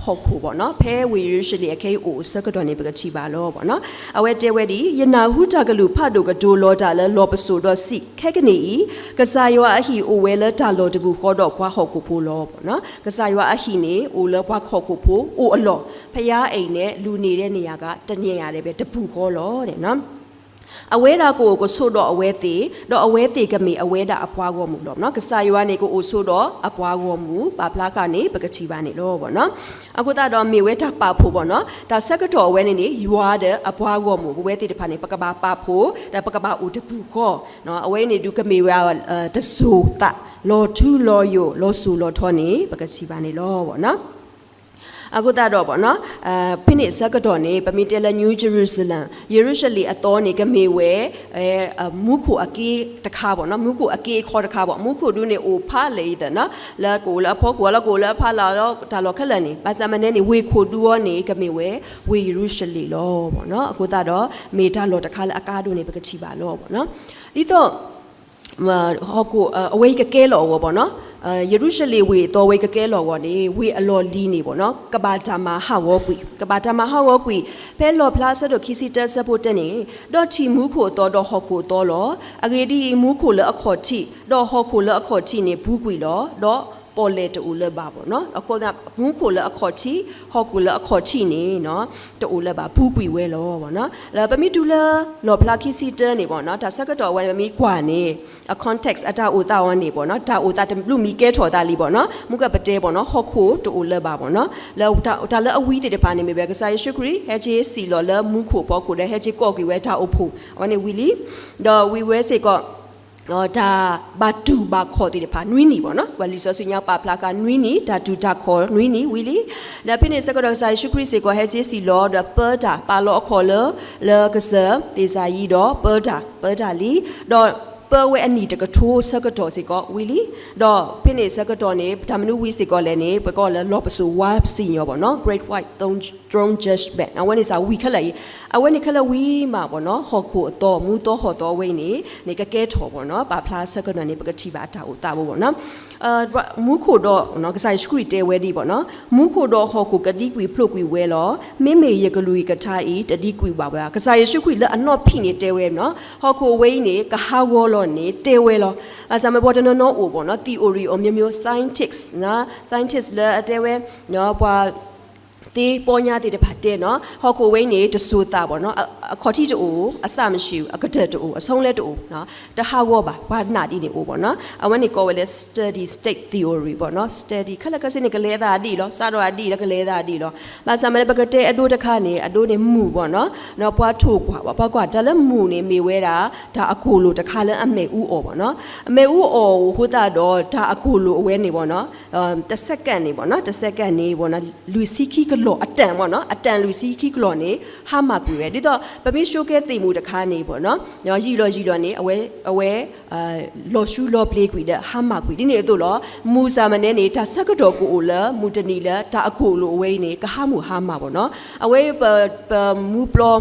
ဟီၣ်ခိၣ်ဘၣ်နီၤ, ဖဲဝ့ၢ်ယရူၤၡလ့ၣ်အခဲအံၤအိၣ်အဆၢကတီၢ်န့ၣ် ပကထံၣ်ဘၣ်လီၤဘၣ်နီၤ. အဝဲတဲဝဲဒ်အံၤ, ယနၢ်ဟူတၢ်ကလုၢ်ဖးဒိၣ်ကတိၤလီၤတၢ်လၢလီၢ်ပစိာ်ဒီးစံး, ခဲကနံၣ်အံၤ ကစၢ်ယွၤအဟံၣ်အိၣ်ဝဲလၢတၢ်လီၢ်တပူၤဃီဒီးပှၤဟီၣ်ခိၣ်ဖိလီၤဘၣ်နီၤ, ကစၢ်ယွၤအဟံၣ်န့ၣ် အိၣ်လၢပှၤဟီၣ်ခိၣ်ဖိအိၣ်အလီၢ်, ဖယါအဲၣ်န့ၣ် လူၤန့ၢ်ဒဲးန့ၢ်ယၤက တန့ၢ်ယၤဒဲးဘဲတပူၤဃီလီၤန့ၣ်နီၤ. အဝဲဒၣ်ကအိၣ်ကဆိးဒီးအဝဲသ့ၣ်, ဒီးအဝဲသ့ၣ်ကမ့ၢ်အဝဲဒၣ်အပှၤဂီၢ်မုၢ်လီၤနီၤ. ကစၢ်ယွၤန့ၣ်ကအိၣ်ဆိးဒီးအပှၤဂီၢ်မုၢ်, ပာ်ဖျါဃာ်န့ၣ် ပကထံၣ်ဘၣ်န့ၣ်လီၤဘၣ်နီၤ. အဃိသတးဒီးမ့ၢ်ဝဲတၢ်ပာ်ဖှိၣ်ဘၣ်နီၤ, တၢ်ဆၢကတီၢ်အဝဲန့ၣ်န့ၣ် ယွၤဒီးအပှၤဂီၢ်မုၢ် ပဝဲသ့ၣ်တဖၣ်န့ၣ် ပကဘၣ်ပာ်ဖှိၣ်, ဒီးပကဘၣ်အိၣ်တပူၤဃီ, အဝဲန့ၣ်ဒုးကမ့ၢ်ဝဲ တစိၤသး, လီၤထူလီၤယိာ် လီၤစိၤလီၤထီန့ၣ် ပကထံၣ်ဘၣ်န့ၣ်လီၤဘၣ်နီၤ. အဃိသတးဒီးဘၣ်နီၤ, ဖဲန့ၣ်အဆၢကတီၢ်န့ၣ် ပမ့ၢ်တဲလၢ New Jerusalem, ယရူၤၡလ့ၣ်အသီန့ၣ် ကမ့ၢ်ဝဲ မူခိၣ်အက့တခါဘၣ်နီၤ, မူခိၣ်အက့အခီတခါဘၣ်, မူခိၣ်ဒုန့ၣ်အိၣ်ဖးလဲၢ်အံၤသ့ၣ်နီၤ, လၢကအိၣ်လၢအဖီခိၣ် လၢကအိၣ်လၢအဖီလာ်လီၤ တၢ်လီၢ်ခဲလၢာ်န့ၣ်, ဘၣ်ဆၣ်မ့ၢ်န့ၣ်န့ၣ် ဝ့ၢ်ခိၣ်ဒူအီၤန့ၣ် ကမ့ၢ်ဝဲ ဝ့ၢ်ယရူၤၡလ့ၣ်လီၤဘၣ်နီၤ. အဃိသတးဒီး မ့ၢ်တၢ်လီၢ်တခါလၢအကါဒိၣ်န့ၣ် ပကထံၣ်ဘၣ်လီၤဘၣ်နီၤ. ဒ်သိး ဟီၣ်ခိၣ် အဝဲအံၤကကဲလီၤအဂီၢ်ဘၣ်နီၤ, ယရူၤၡလ့ၣ်ဝ့ၢ်အသီဝဲအံၤကကဲလီၤအဂီၢ်န့ၣ် ဝ့ၢ်အလီၢ်လံၤန့ၣ်ဘၣ်နီၤ, ကဘၣ်တၢ်မၤဟးဂီၤကွံာ်, ကဘၣ်တၢ်မၤဟးဂီၤကွံာ်, ဖဲလီၣ်ဖျါအဆၢဒိၣ်ခံဆံတၢအဆၢဖိတၢန့ၣ်, ဒီးထံၣ်မူခိၣ်အသီဒီးဟီၣ်ခိၣ်အသီလီၤ. အဂ့ၢ်ဒ်အံၤ, မူခိၣ်လၢအခီၣ်ထံး ဒီးဟီၣ်ခိၣ်လၢအခီၣ်ထံးန့ၣ် ပူၤကွံာ်လီၤ, ဒီးပီၣ်လဲၣ်တအိၣ်လၢၤဘၣ်ဘၣ်နီၤ. အဃိ မူခိၣ်လၢအခီၣ်ထံး ဟီၣ်ခိၣ်လၢအခီၣ်ထံးန့ၣ် တအိၣ်လၢၤဘၣ် ပူၤကွံာ်ဝဲလီၤဘၣ်နီၤ. လၢပမ့ၢ်တုၤလၢ လီၣ်ဖျါခံဆံတၢန့ၣ်ဘၣ်နီၤ, တၢ်ဆၢကတီၢ်အဝဲန့ၣ် ပမ့ၢ်ကွၢ်န့ၣ် အ context အတၢ်အိၣ်သးအီၤန့ၣ်ဘၣ်နီၤ, တၢ်အိၣ်သးတဘျုးမံၤကဲထီၣ်သးလံဘၣ်နီၤ, မ့ၢ်ကပတဲဘၣ်နီၤ ဟီၣ်ခိၣ်တအိၣ်လၢၤဘၣ်ဘၣ်နီၤ. လၢတၢ်လၢအဝံသ့ၣ်တဖၣ်န့ၣ် မ့ၢ်ဝဲကစၢ်ယ့ၣ်ၡူးခရံာ် ဟဲက့ၤစံၣ်လီၤလၢမူခိၣ်ဖီခိၣ်ဒီး ဟဲက့ၤကိးက့ၤဝဲတၢ်အိၣ်ဖှိၣ် အဝဲန့ၣ်ဝံၤလံ. ဒီးဝံၤဝဲစ့ၢ်ကီး တၢ်ဘၣ်တူၢ်ဘၣ်ခီၣ်သ့ၣ်တဖၣ်နွံနံၣ်ဘၣ်နီၤ, ပှၤလံာ်စီဆှံညါပာ်ဖျါဃာ်နွံနံၣ်, တၢ်တူၢ်တၢ်ခီၣ်နွံနံၣ်ဝံၤလံ. ဒီးဖဲန့ၣ်ဆၢကတီၢ်ကစၢ်ယ့ၣ်ၡူးခရံာ်စ့ၢ်ကီး ဟဲက့ၤစံၣ်လီၤ ဒီးပၢတၢ်ပာ်လီၤအခီၣ်လၢ လၢကစၢၢ်သ့ၣ်စၤယံၤဒီးပၢတၢ်, ပၢတၢ်လံ, ဒီးပၢဝဲအနံၣ်တကထိဆၢကတီၢ်စ့ၢ်ကီးဝံၤလံ. ဒီးဖဲန့ၣ်ဆၢကတီၢ်န့ၣ် တၢ်မနုၤဝံၤစ့ၢ်ကီးလဲၣ်န့ၣ် ပကိးလၢလီၢ်ပစိာ်ဝါစံၣ်ညီၣ်ဘၣ်နီၤ, Great White Throne Judgment အဝဲန့ၣ်စ့ၢ်ဝံၤခဲလၢာ်အံၤ, အဝဲန့ၣ်ခဲလၢာ်ဝံၤမးဘၣ်နီၤ, ဟီၣ်ခိၣ်အသီ မူသီဟီၣ်သီဝဲအံၤန့ၣ် န့ၣ်ကကဲထီၣ်ဘၣ်နီၤ, ပာ်ဖျါဆၢကတီၢ်န့ၣ် ပကထံၣ်ဘၣ်အတၢ်အိၣ်သးဘၣ်နီၤ. မူခိၣ်ဒီး ကစၢ်ယ့ၣ်ၡူးခရံာ်တဲဝဲဒ်အံၤဘၣ်နီၤ, မူခိၣ်ဒီးဟီၣ်ခိၣ်ကဒံကွံာ်ဖျိးကွံာ်ဝဲလီၤ. မ့မ့ၢ်ယကလုၢ်ယကထါအံၤ တဒံကွံာ်ဘၣ်ဝဲဘၣ်. ကစၢ်ယ့ၣ်ၡူးခရံာ်လၢအနီၢ်ဖံးန့ၣ်တဲဝဲနီၤ, ဟီၣ်ခိၣ်အဝဲအံၤန့ၣ် ကဟးဂီၤလီၤန့ၣ်တဲဝဲလီၤ. ဘၣ်ဆၣ်မ့ၢ်ပှၤတနီၤနီၤအိၣ်ဘၣ်နီၤ, theory အမျိုးမျိုး scientist နီၤ, scientist လၢအတဲဝဲ ပှၤ သ့ပီညါသ့ၣ်တဖၣ်တဲနီၤ, ဟီၣ်ခိၣ်ဝဲအံၤန့ၣ် တစိၤသးဘၣ်နီၤ, အခီၣ်ထံးတအိၣ်, အစၢ်မရှံး, အကတၢၢ်တအိၣ်, အဆိလဲတအိၣ်, တဟးဂီၤဘၣ်, ပှၤနာ်ဒ်န့ၣ်အိၣ်ဘၣ်နီၤ. အဝဲန့ၣ်ကိးဝဲလၢ steady state theory ဘၣ်နီၤ, steady ခဲလၢာ်ခဲဆ့န့ၣ် ကလဲၤအသးဒ်အံၤလီၤ, စးထီၣ်အဒ်အံၤလီၤ, ကလဲၤအသးဒ်အံၤလီၤ. ဘၣ်ဆၣ်မ့ၢ်လၢပကတဲအဒိတခါန့ၣ် အဒိန့ၣ်မုၢ်ဘၣ်နီၤ, ပှၤထိၣ်ကွၢ်ဘၣ်, ပှၤကွၢ်တၢ်လၢမုၢ်န့ၣ် မ့ၢ်ဝဲဒၣ် တၢ်အကိၢ်လိာ်တခါလၢအမ့ၣ်အူအီၣ်ဘၣ်နီၤ. အမ့ၣ်အူအီၣ်အဃိသတးဒီး တၢ်အကိၢ်လိာ်အဝဲန့ၣ်ဘၣ်နီၤ, တ second န့ၣ်ဘၣ်နီၤ, တ second န့ၣ်ဘၣ်နီၤ, လွံၢ်ဆံခံက လီၢ်အတၢၣ်မ့ၢ်နီၤ အတၢၣ်လွံၢ်ဆံခံကလီၢ်န့ၣ် ဟါမၢ်ကွံာ်ဝဲ ဒ်သိး ပမ့ၢ်ဆိကဲသ့ၣ်မူးတခါန့ၣ်မ့ၢ်နီၤ ယံာ်လီၤယံာ်လီၤန့ၣ် အဝဲ အဝဲ လီၤဆူလီၤပျ့ၤကွံာ်ဒီးဟါမၢ်ကွံာ် ဒ်န့ၣ်အသိးလီၤ. မူးစၢ်မနုၤန့ၣ် တၢ်ဆၢကတီၢ်ကအိၣ်လၢ မုၢ်တနံၤလၢ တၢ်အကအိၣ်လိာ်အဝဲအံၤန့ၣ် ကဟါမၢ်ဟါမၢ်မ့ၢ်နီၤ အဝဲ ပ ပမူပျီ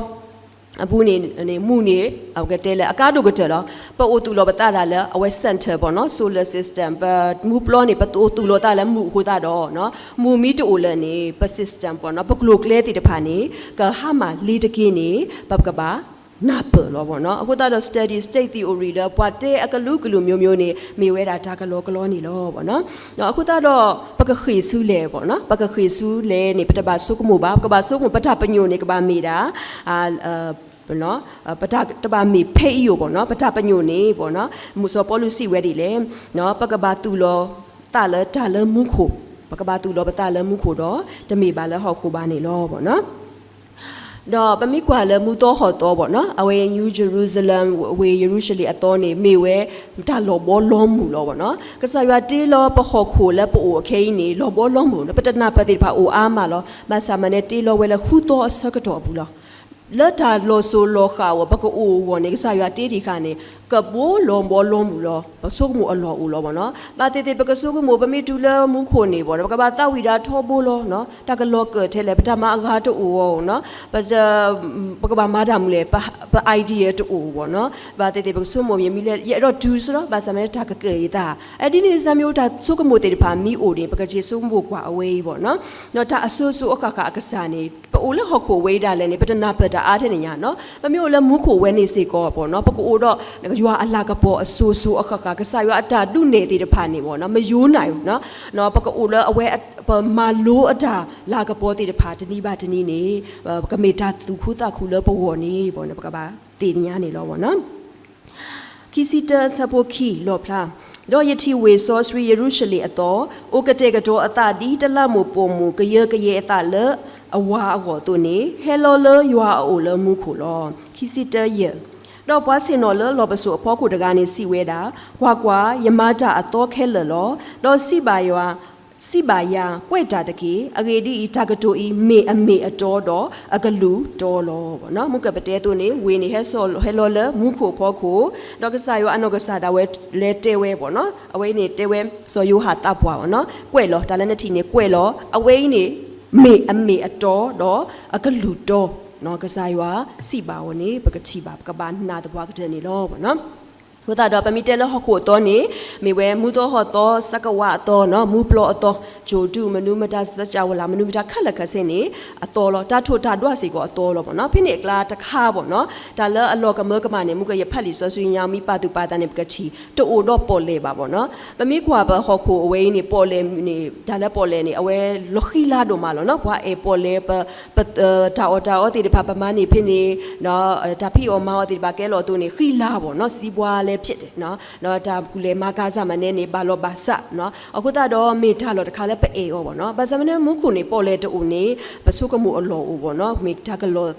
အပူၤန့ၣ် မူးန့ၣ် အကတဲလၢအကါဒိၣ်ကတၢၢ်လီၤ. ပအိၣ်သူၣ်လီၤပသးဒၣ်လၢ အဝဲ center မ့ၢ်နီၤ solar system ပမူပျီန့ၣ် ပအိၣ်သူၣ်လီၤသးလၢမူးအဃိသတးဒီး မူးမ့ၢ်တအိၣ်လၢၤန့ၣ် ပ system မ့ၢ်နီၤ ပကျိၤကျဲသ့ၣ်တဖၣ်န့ၣ် ကဟါမၢ်လ့ၤတက့ၢ်န့ၣ် ပကဘၣ်နၢ်ပၢၢ်လီၤမ့ၢ်နီၤ. အဃိသတးဒီး steady state theory လၢပှၤတဲအကလုာ်ကလုာ် မျိုးမျိုး န့ၣ် မ့ၢ်ဝဲဒၣ်တၢ်ကလီကလီန့ၣ်လီၤမ့ၢ်နီၤ. အဃိသတးဒီး ပကဃ့ၢ်ဆူလဲၣ်မ့ၢ်နီၤ ပကဃ့ၢ်ဆူလဲၣ်န့ၣ် ပတဘၣ်ဆိကမိၣ်ဘၣ် ပကဘၣ်ဆိကမိၣ် ပတၢ်ပညိၣ်န့ၣ် ကဘၣ်မ့ၢ်ဒၣ် ပတဘၣ်မ့ၢ်ဖဲအံၤအိၣ်မ့ၢ်နီၤ ပတၢ်ပညိၣ်န့ၣ်မ့ၢ်နီၤ မူးစီၤပီလူးစံးဝဲဒ်လဲၣ် ပကဘၣ်သူၣ်လီၤသးလၢတၢ်လၢမူခိၣ် ပကဘၣ်သူၣ်လီၤပသးလၢမူခိၣ်ဒီး တမ့ၢ်ဘၣ်လၢဟီၣ်ခိၣ်ဘၣ်န့ၣ်လီၤမ့ၢ်နီၤ. ဒီးပမ့ၢ်ကွၢ်လၢမူသီဟီၣ်သီမ့ၢ်နီၤ အဝဲ New Jerusalem ဝ့ၢ်ယရူၤၡလ့ၣ်အသီန့ၣ် မ့ၢ်ဝဲ တၢ်လီၤဘီလီမုၢ်လီၤမ့ၢ်နီၤ. ကစၢ်ယွၤတ့လီၤပဟီၣ်ခိၣ်လၢပအိၣ်အခဲအံၤန့ၣ် လီၤဘီလီမုၢ် ပတနၢ်ပၢၢ်သ့ၣ်တဖၣ်အိၣ်အါမးလီၤ. ဘၣ်ဆၣ်မနုၤန့ၣ် တ့လီၤဝဲလၢဃုသီအဆၢကတီၢ်အပူၤလီၤ. လၢတၢ်လီၤစိၤလီၤဃာ်အဂီၢ် ပကအိၣ်အဂီၢ်န့ၣ် ကစၢ်ယွၤတ့တံၢ်ဃာ်န့ၣ် ကဘီလီၤဘီလီမုၢ်လီၤ ပဆိကမိၣ်အလီၢ်အိၣ်လီၤမ့ၢ်နီၤ. ဘၣ်သ့ၣ်သ့ၣ် ပကဆိကမိၣ် ပမ့ၢ်တုၤလၢမူခိၣ်န့ၣ်မ့ၢ်နီၤ ပကဘၣ်သးဝံၣ်ဒၣ်ထီဘိလီၤ. တၢ်ကလီၤကၢၢ်ထဲလဲၣ် ပတၢ်မၤအဂၤတအိၣ်အီၤနီၤ ပကဘၣ်မၤတၢ်မနုၤလဲၣ် ပ idea တအိၣ်မ့ၢ်နီၤ. ဘၣ်သ့ၣ်သ့ၣ် ပကဆိကမိၣ် ယမ့ၢ်လဲၤ ယအဲၣ်ဒိးတုၤစ့ၢ်လီၤ ဘၣ်ဆၣ်မနုၤ တၢ်ကကၢၢ်ယသး ဒ်န့ၣ်စ့ၢ်မ့ၢ်အိၣ် တၢ်ဆိကမိၣ်သ့ၣ်တဖၣ်မ့ၢ်အိၣ်န့ၣ် ပကဆ့ဆိကမိၣ်ကွၢ်အဝဲအံၤမ့ၢ်နီၤ. ဒီးတၢ်အစိၤစိၤအဃၣ်ဃၣ်အကစၢ်န့ၣ် ပအိၣ်လၢဟီၣ်ခိၣ်ဝဲအံၤဒၣ်လဲာ်န့ၣ် ပတနၢ်ပၢၢ်တၢ်အါထဲန့ၣ်ညါနီၤ. ပမ့ၢ်အိၣ်လၢမူခိၣ်ဝဲန့ၣ်စ့ၢ်ကီးမ့ၢ်နီၤ ပကအိၣ်ဒီး ယွၤအလၤကပီၤအစိၤစိၤအဃၣ်ဃၣ် ကစၢ်ယွၤအတၢ်ဒုးနဲၣ်သ့ၣ်တဖၣ်န့ၣ်မ့ၢ်နီၤ မယိၤနၤအံၤ ပကအိၣ်လၢအဝဲ ပမၤလိအတၢ်လၤကပီၤသ့ၣ်တဖၣ် တနံၤဘၣ်တနံၤန့ၣ် ကမ့ၢ်တၢ်သူၣ်ခုသးခုလၢပဂီၢ်န့ၣ်မ့ၢ်နီၤ ပကဘၣ်သ့ၣ်ညါန့ၣ်လီၤမ့ၢ်နီၤ. ခံဆံတၢ အဆၢဖိခံ လီၣ်ဖျါ, ဒီးယထံၣ်ဝ့ၢ်စီဆှံယရူၤၡလ့ၣ်အသီ, အိၣ်ကတဲာ်ကတီၤအသးဒ်တလးမူးပိာ်မုၣ် ကယၢကယဲအသးလၢအဝၤအဂီၢ်အသိးန့ၣ်, ဟဲလီၤလၢယွၤအအိၣ်လၢမူခိၣ်လီၤ. ခံဆံတၢ ယဲၢ်, ဒီးပှၤဆ့ၣ်နီၤလၢလီၢ်ပစိာ်အဖီခိၣ်တဂၤန့ၣ်စံးဝဲဒၣ်, ကွၢ်ကွၢ်, ယမၤတၢ်အသီခဲလၢာ်လီၤ. ဒီးစံးဘၣ်ယၤ, စံးဘၣ်ယၤ, ကွဲးတၢ်တက့ၢ်. အဂ့ၢ်ဒ်အံၤ, တၢ်ကတိၤအံၤမ့ၢ်အမ့ၢ်အတီဒီးအကလုၢ်တီလီၤ. မုၢ်ကပတဲအသိးန့ၣ် ဝ့ၢ်န့ၣ်ဟဲလီၤလၢမူခိၣ်အဖီခိၣ်, ဒီးကစၢ်ယွၤအနီၢ်ကစၢ်ဒၣ်ဝဲလဲၤတဲဝဲမ့ၢ်နီၤ, အဝဲအံၤန့ၣ်တဲဝဲ စီၤယိၤဟၣ်သးပှၢ်မ့ၢ်နီၤ, ကွဲးလီၤ, တၢ်လၢနထံၣ်န့ၣ်ကွဲးလီၤ, အဝဲအံၤန့ၣ် မ့ၢ်အမ့ၢ်အတီဒီးအကလုၢ်တီ, ကစၢ်ယွၤစံးဘၣ်အီၤန့ၣ် ပကထံၣ်ဘၣ် ပကဘၣ်နာ်သပှၢ်ကတၢၢ်န့ၣ်လီၤ. အဃိသတးဒီး ပမ့ၢ်တဲလၢဟီၣ်ခိၣ်အသီန့ၣ် မ့ၢ်ဝဲမူသီဟီၣ်သီ ဆၢကဝးအသီနီၤ, မူပျီအသီ, ကၠိၣ်ဒူၣ်မနုၤမတၤ စၢကၠၣ်ဝလၢ် မနုၤမတၤခဲလၢာ်ခဲဆ့န့ၣ် အသီလီၤ. တၢ်ထိၣ်တၢ်ဒွးစ့ၢ်ကီးအသီလီၤမ့ၢ်နီၤ. ဖဲန့ၣ်အကျါတခါမ့ၢ်နီၤ, တၢ်လၢအလီၤကမၢကမၣ်န့ၣ် မုၢ်ကယဖးလံာ်စီဆှံညါ မ့ၢ်ပာ်သူၣ်ပာ်သးန့ၣ် ပကထံၣ် တအိၣ်ဒီးပီၣ်လဲၣ်ဘၣ်မ့ၢ်နီၤ. ပမ့ၢ်ကွၢ်ပဟီၣ်ခိၣ်အဝဲအံၤန့ၣ် ပီၣ်လဲၣ်န့ၣ် တၢ်လၢပီၣ်လဲၣ်န့ၣ် အဝဲလီၤဃံလၤဒိၣ်မးလီၤနီၤ. ပှၤအဲၣ်ပီၣ်လဲၣ် ပ တၢ်အီၣ်တၢ်အီသ့ၣ်တဖၣ် ပမၤန့ၢ်ဖဲန့ၣ် တၢ်ဖံးအီၣ်မၤအီၣ်သ့ၣ်တဖၣ် ကဲလီၤအသိးန့ၣ် ဃံလၤဘၣ်နီၤ, စံးပှၤလဲၤဖျဲးတဲာ်နီၤ, ဒီးတၢ်ကူၣ်လဲၤမၤကၤစၢ်မၤနဲန့ၣ် ဘၣ်လီၤဘၣ်စးနီၤ. အဃိသတးဒီး မ့ၢ်တၢ်လီၢ်တခါလၢပအဲၣ်အီၤဘၣ်နီၤ. ဘၣ်ဆၣ်မနုၤ မူခိၣ်န့ၣ် ပီၣ်လဲၣ်တအိၣ်န့ၣ် ပဆိကမိၣ်အလီၢ်အိၣ်ဘၣ်နီၤ, မ့ၢ်တၢ်ကလီၤ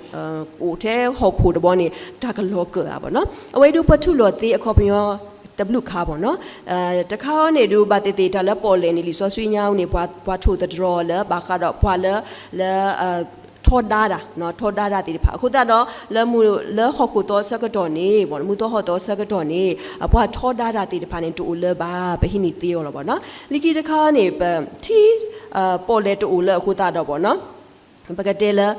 အိၣ်ထဲဟီၣ်ခိၣ်တဘီန့ၣ် တၢ်ကလီၤကၢၢ်ဧါဘၣ်နီၤ. အဝဲဒၣ်ပှၤထူးလိာ်သ့အခီပညီ တဘျုးခါဘၣ်နီၤ. တခါန့ၣ်ဒုး ဘၣ်သ့ၣ်သ့ၣ် တၢ်လၢပီၣ်လဲၣ်န့ၣ် လံာ်စီဆှံညါန့ၣ် ပှၤထိၣ်သတြီၤလၢ ဘၣ်ဃးဒီးပှၤလၢ လၢ ထီဒါတၢ် ထီဒါတၢ်သ့ၣ်တဖၣ် အဃိသတးဒီး လၢမူ လၢဟီၣ်ခိၣ်သီအဆၢကတီၢ်န့ၣ် မူသီဟီၣ်သီအဆၢကတီၢ်န့ၣ် ပှၤထီဒါတၢ်သ့ၣ်တဖၣ်န့ၣ် တအိၣ်လၢၤဘၣ် ပဟံးန့ၢ်သ့အီၤလီၤဘၣ်နီၤ. လၢခံတခါန့ၣ် ပထံ ပီၣ်လဲၣ်တအိၣ်လၢအဃိသတးဒီးဘၣ်နီၤ ပကတဲလၢ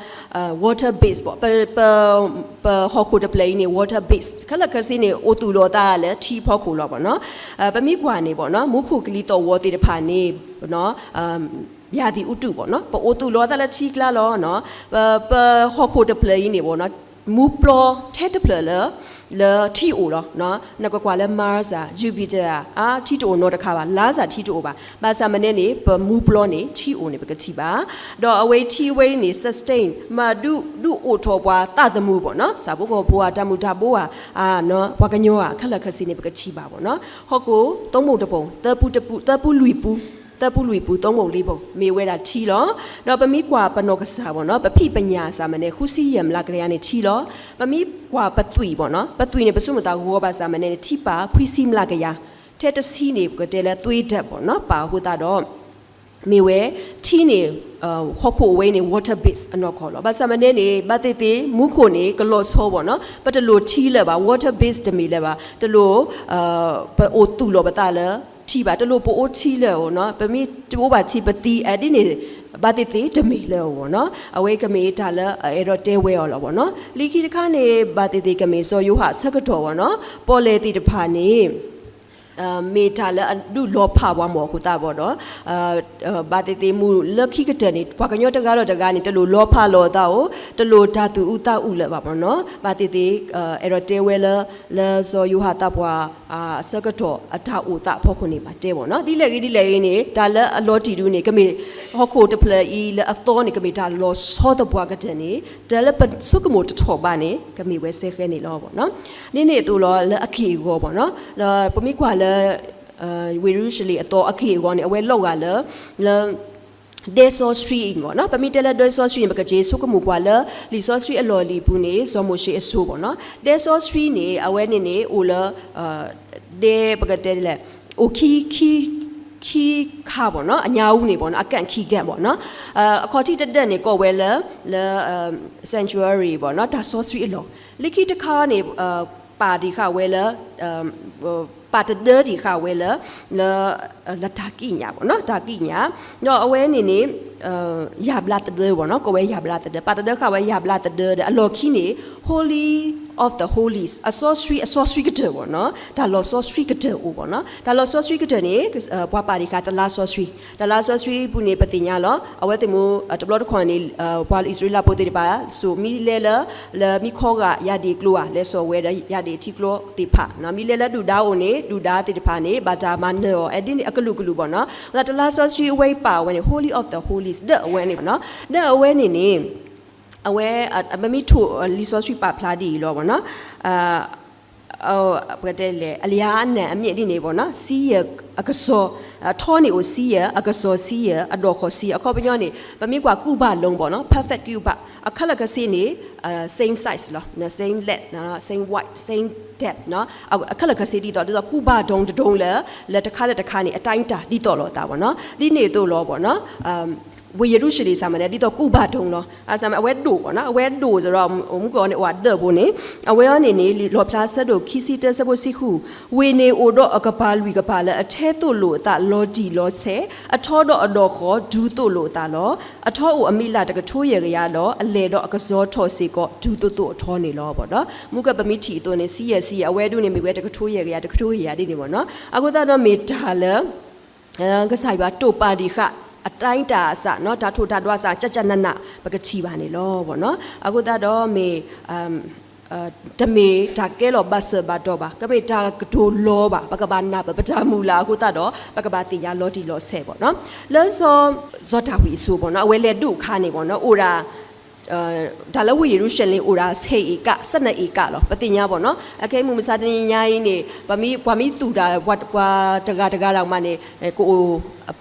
water base ဘၣ် ပ ပ ပဟီၣ်ခိၣ်တဖျၢၣ်အံၤန့ၣ် water base ခဲလၢာ်ခဲဆ့န့ၣ် အိၣ်သူၣ်လီၤအသးလၢထံဖီခိၣ်လီၤဘၣ်နီၤ. ပမ့ၢ်ကွၢ်န့ၣ်ဘၣ်နီၤ မူခိၣ်ကလံၤသီၣ်ဝီၤသ့ၣ်တဖၣ်န့ၣ် ရာသီဥတုဘၣ်နီၤ ပအိၣ်သူၣ်လီၤအသးလၢထံကျါလီၤနီၤ. ပ ပဟီၣ်ခိၣ်တဖျၢၣ်အံၤန့ၣ်ဘၣ်နီၤ မူပျီထဲတဖျၢၣ်လၢ လၢထံအိၣ်လီၤ. နကကွၢ်လၢ Mars ဧါ Jupiter ဧါ ထံတအိၣ်နီတခါဘၣ် လါစၢ်ထံတအိၣ်ဘၣ်. ဘၣ်ဆၣ်မနုၤန့ၣ် ပမူပျီန့ၣ် ထံအိၣ်န့ၣ် ပကထံၣ်ဘၣ်. ဒီးအဝဲထံဝဲအံၤန့ၣ် sustain မၤဒုး ဒုးအိၣ်ထီၣ်ပှၤသးသမူဘၣ်နီၤ ဆၣ်ဖိကီၢ်ဖိဧါ တၢ်မုၢ်တၢ်ဘိဧါ ပှၤကညီဧါ ခဲလၢာ်ခဲဆ့န့ၣ် ပကထံၣ်ဘၣ်ဘၣ်နီၤ. ဟီၣ်ခိၣ် သုံးပုံတစ်ပုံ သၢပူတပူ သၢပူလွံၢ်ပူ သၢပူလွံၢ်ပူ သုံးပုံလေးပုံ မ့ၢ်ဝဲဒၣ်ထံလီၤ. ဒီးပမ့ၢ်ကွၢ်ပနီၢ်ကစၢ်ဘၣ်နီၤ ပဖံးပညၣ်စၢ်မနုၤ ဃုဆံယဲၢ်မျးကယၤန့ၣ်ထံလီၤ. ပမ့ၢ်ကွၢ်ပသွံၣ်ဘၣ်နီၤ ပသွံၣ်န့ၣ် ပဆိကမိၣ်သးဂီၤဘၣ်စၢ်မနုၤန့ၣ် ထံပာ်ခွံဆံမျးကယၤ ထဲတဆံန့ၣ် ပကတဲလၢသွ့ဒၢးဘၣ်နီၤ ပာ်အဃိသတးဒီး မ့ၢ်ဝဲထံန့ၣ် ဟီၣ်ခိၣ်အဝဲအံၤန့ၣ် water base အနီၢ်ကီၢ်လီၤ. ဘၣ်ဆၣ်မ့ၢ်န့ၣ်န့ၣ် ဘၣ်သ့ၣ်သ့ၣ် မူခိၣ်န့ၣ် ကလီၤဆီဘၣ်နီၤ, ပတလိၣ်ထံလၢၤဘၣ်, water base တမ့ၢ်လၢၤဘၣ်, တလိၣ် ပအိၣ်သူၣ်လီၤပသးလၢထံဘၣ်, တလိၣ်ပအိၣ်ထံလၢၤအီၤနီၤ, ပမ့ၢ်တအိၣ်ဘၣ်ထံပသံ ဒ်န့ၣ် ဘၣ်သ့ၣ်သ့ၣ်တမ့ၢ်လၢၤအီၤဘၣ်နီၤ. အဝဲကမ့ၢ်တၢ်လၢအအဲၣ်ဒိးတဲဝဲအီၤလီၤဘၣ်နီၤ. လၢခံတခါန့ၣ် ဘၣ်သ့ၣ်သ့ၣ်ကမ့ၢ်စီၤယိၤဟၣ်အဆၢကတီၢ်ဘၣ်နီၤ, ပီၣ်လဲၣ်သ့ၣ်တဖၣ်န့ၣ် မ့ၢ်တၢ်လၢအဒုးလီၤဖးပှၤမ့ၢ်အဃိသတးဘၣ်ဒီး ဘၣ်သ့ၣ်သ့ၣ်မုၢ်လၢခံကတၢၢ်န့ၣ် ပှၤကညီတဂၤဒီးတဂၤန့ၣ် တလိၣ်လီၤဖးလီၤအသးအိၣ်, တလိၣ်တၢ်သူၣ်အုးသးအုးလၢၤဘၣ်ဘၣ်နီၤ. ဘၣ်သ့ၣ်သ့ၣ် အဲၣ်ဒိးတဲဝဲလၢ လၢစီၤယိၤဟၣ်သးပှၢ် အဆၢကတီၢ်အတၢ်အိၣ်သးအဖီခိၣ်န့ၣ် ဘၣ်တဲဘၣ်နီၤ. ဒ်လဲၣ်ဂ့ၤဒ်လဲၣ်ဂ့ၤန့ၣ် တၢ်လၢအလီၤတံၢ်ဒုန့ၣ် ကမ့ၢ်ဟီၣ်ခိၣ်တဖျၢၣ်အံၤလၢအသီန့ၣ် ကမ့ၢ်တၢ်လီၤဆီသပှၢ်ကတၢၢ်န့ၣ် တၢ်လၢပဆိကမိၣ်တထီၣ်ဘၣ်န့ၣ် ကမ့ၢ်ဝဲစဲဃဲန့ၣ်လီၤဘၣ်နီၤ. ဒ်န့ၣ်အသိးလီၤ လၢအက့ၢ်အဂီၤဘၣ်နီၤ, ဒီးပမ့ၢ်ကွၢ်လၢ ဝ့ၢ်ယရူၤၡလ့ၣ်အသီအက့ၢ်အဂီၤန့ၣ် အဝဲလီၤဂာ်လၢ လၢ ဒဲစီဆှံအံၤဘၣ်နီၤ. ပမ့ၢ်တဲလၢဒဲစီဆှံန့ၣ် ပကက့ၤဆိကမိၣ်ကွၢ်လၢ လံာ်စီဆှံအလီၢ်လံၤပူၤန့ၣ် စီၤမိၤၡ့အစိၤဘၣ်နီၤ. ဒဲစီဆှံန့ၣ် အဝဲန့ၣ်န့ၣ် အိၣ်လၢ ဒဲပကတဲလဲၣ် အိၣ်ခံ ခံ ခံခါဘၣ်နီၤ, အညါအူန့ၣ်ဘၣ်နီၤ, အကၣ်ခံကၣ်ဘၣ်နီၤ. အခီၣ်ထံးတဒၢၣ်န့ၣ် ကိးဝဲလၢ လၢ sanctuary ဘၣ်နီၤ, တၢ်စီဆှံအလီၢ်. လၢခံတခါန့ၣ် ပာ်ဒံးဃာ်ဝဲလၢ ပာ်တဒၢဒံးဃာ်ဝဲလၢ လၢ လၢတၢ်ကံးညာ်ဘၣ်နီၤ, တၢ်ကံးညာ်. ဒီးအဝဲန့ၣ်န့ၣ် ယၢ်ဘျါသဒၢဘၣ်နီၤ, ကိးဝဲယၢ်ဘျါသဒၢ, ပာ်တဒၢဃာ်ဝဲယၢ်ဘျါသဒၢဒီး အလီၢ်ခံန့ၣ် Holy of the Holies အစီဆှံ အစီဆှံကတၢၢ်ဘၣ်နီၤ, တၢ်လီၢ်စီဆှံကတၢၢ်အိၣ်ဘၣ်နီၤ. တၢ်လီၢ်စီဆှံကတၢၢ်န့ၣ် ပှၤပာ်ဒံးဃာ်တလါစီဆှံ, တလါစီဆှံပူၤန့ၣ် ပသ့ၣ်ညါလီၤ. အဝဲသ့ၣ်မူ တဘျီတခီၣ်န့ၣ် ပှၤလၢအံၣ်စရ့လးဖိသ့ၣ်တဖၣ် စိာ်မ့ၢ်လဲၤလၢ လၢမ့ၢ်ခီဂာ်ယၣ်ဒ့ၣ်ကျိဧါ, လဲၤစိာ်ဝဲဒီးယၣ်ဒ့ၣ်ထံကျိသ့ၣ်တဖၣ်, မ့ၢ်လဲၤလၢဒုၣ်ဒါအိၣ်န့ၣ် ဒုၣ်ဒါသ့ၣ်တဖၣ်န့ၣ် ဘၣ်တၢ်မၤနၢၤအီၤ, ဒ်န့ၣ်အကလုာ်ကလုာ်ဘၣ်နီၤ. တလါစီဆှံအဝဲအံၤပာ်ဝဲန့ၣ် Holy of the Holies ဒၢၣ်အဝဲန့ၣ်ဘၣ်နီၤ, ဒၢၣ်အဝဲန့ၣ်န့ၣ် အဝဲ ပမ့ၢ်ထိၣ်လံာ်စီဆှံပာ်ဖျါဒ်အံၤလီၤဘၣ်နီၤ. ပကတဲလဲၣ် အလျားအနံၣ်အမြင့်ဒ်န့ၣ်ဘၣ်နီၤ, ဆံယဲၢ်အကစီၤ, အထီန့ၣ်အိၣ်ဆံယဲၢ်, အကစီၤဆံယဲၢ်, အဒိၣ်ဃီၤဆံယဲၢ်, အခီပညီန့ၣ် ပမ့ၢ်ကွၢ် ကုဘၣ်ဒိၣ် ဘၣ်နီၤ, perfect cubic, အခဲလၢာ်ခဲဆ့န့ၣ် same size လီၤ, same length, same width, same depth နီၤ, အခဲလၢာ်ခဲဆ့ဒ်သိး ဒ်သိး ကုဘၣ်ဒိၣ်တဒိၣ်လၢ လၢတခါလၢတခါန့ၣ် အတၢ်အံၤတၢ်ဒ်သိးလိာ်အသးဘၣ်နီၤ, ဒ်န့ၣ်အသိးလီၤဘၣ်နီၤ. ဝ့ၢ်ယရူၤၡလ့ၣ်စ့ၢ်မ့ၢ်န့ၣ် ဒ်သိး ကုဘၣ်ဒိၣ်လီၤ, အစ့ၢ်မ့ၢ် အဝဲဒိၣ်ဘၣ်နီၤ, အဝဲဒိၣ်စ့ၢ်ဒီး မူကီၢ်န့ၣ် အိၣ်အဒၢၣ်ဘိန့ၣ်, အဝဲအံၤန့ၣ်န့ၣ် လံာ်လီၣ်ဖျါဆၢဒိၣ်ခံဆံတၢဆၢဖိဆံဃု, ဝ့ၢ်န့ၣ်အိၣ်ဒီးအကပၤလွံၢ်ကပၤလၢ အထဲသိၣ်လိာ်အသးလီၤတံၢ်လီၤဆဲး, အထီဒီးအဒိၣ်ဃီၤဒူသိၣ်လိာ်အသးလီၤ. အထီအိၣ်အမံးလၢ်တကထိယဲၢ်ကယၤဒီး အလဲၢ်ဒီးအကစီၤထီၣ်စ့ၢ်ကီး ဒူသိၣ်သိၣ်အထီန့ၣ်လီၤဘၣ်နီၤ. မူကီၢ်ပမ့ၢ်ထံၣ်အသိးန့ၣ် ဆံယဲၢ်ဆံယဲၢ်, အဝဲဒၣ်န့ၣ်မ့ၢ်ဝဲတကထိယဲၢ်ကယၤ တကထိယဲၢ်ကယၤဒ်န့ၣ်ဘၣ်နီၤ. အဃိသတးဒီးမ့ၢ်တၢ်လၢ ကစၢ်ယွၤတိာ်ပာ်ဒံးဃာ် အတၢ်အံၤတၢ်အစ့ၢ်နီၤ, တၢ်ထိၣ်တၢ်ဒွးစ့ၢ် ကၠၢ်ကၠၢ်နးနး ပကထံၣ်ဘၣ်န့ၣ်လီၤဘၣ်နီၤ. အဃိသတးဒီးမ့ၢ် တမ့ၢ်တၢ်ကဲလီၤဘၣ်စၢၤဘၣ်တီၢ်ဘၣ်, ကမ့ၢ်တၢ်ကတိၤလီၤဘၣ်, ပကဘၣ်နၢ်ပၢၢ်ပတၢ်မုၢ်လၢ်အဃိသတးဒီး ပကဘၣ်သ့ၣ်ညါလီၤတံၢ်လီၤဆဲးဘၣ်နီၤ. လၢစီၤ စီၤဒၤဝံးအစိၤဘၣ်နီၤ, အဝဲလဲၤဒိၣ်အခါန့ၣ်ဘၣ်နီၤ, အိၣ်ဒၣ် တၢ်လၢဝ့ၢ်ယရူၤၡလ့ၣ်အိၣ်ဒၣ် ဆယ်ဧက, ဆယ့်နှစ်ဧကလီၤ, ပသ့ၣ်ညါဘၣ်နီၤ. အခဲအံၤမုၢ်မဆါတနံၤညါအံၤန့ၣ် ပှၤမ့ၢ်သူၣ်တၢ် ပှၤတဂၤတဂၤဒၣ်မးန့ၣ် ကအိၣ်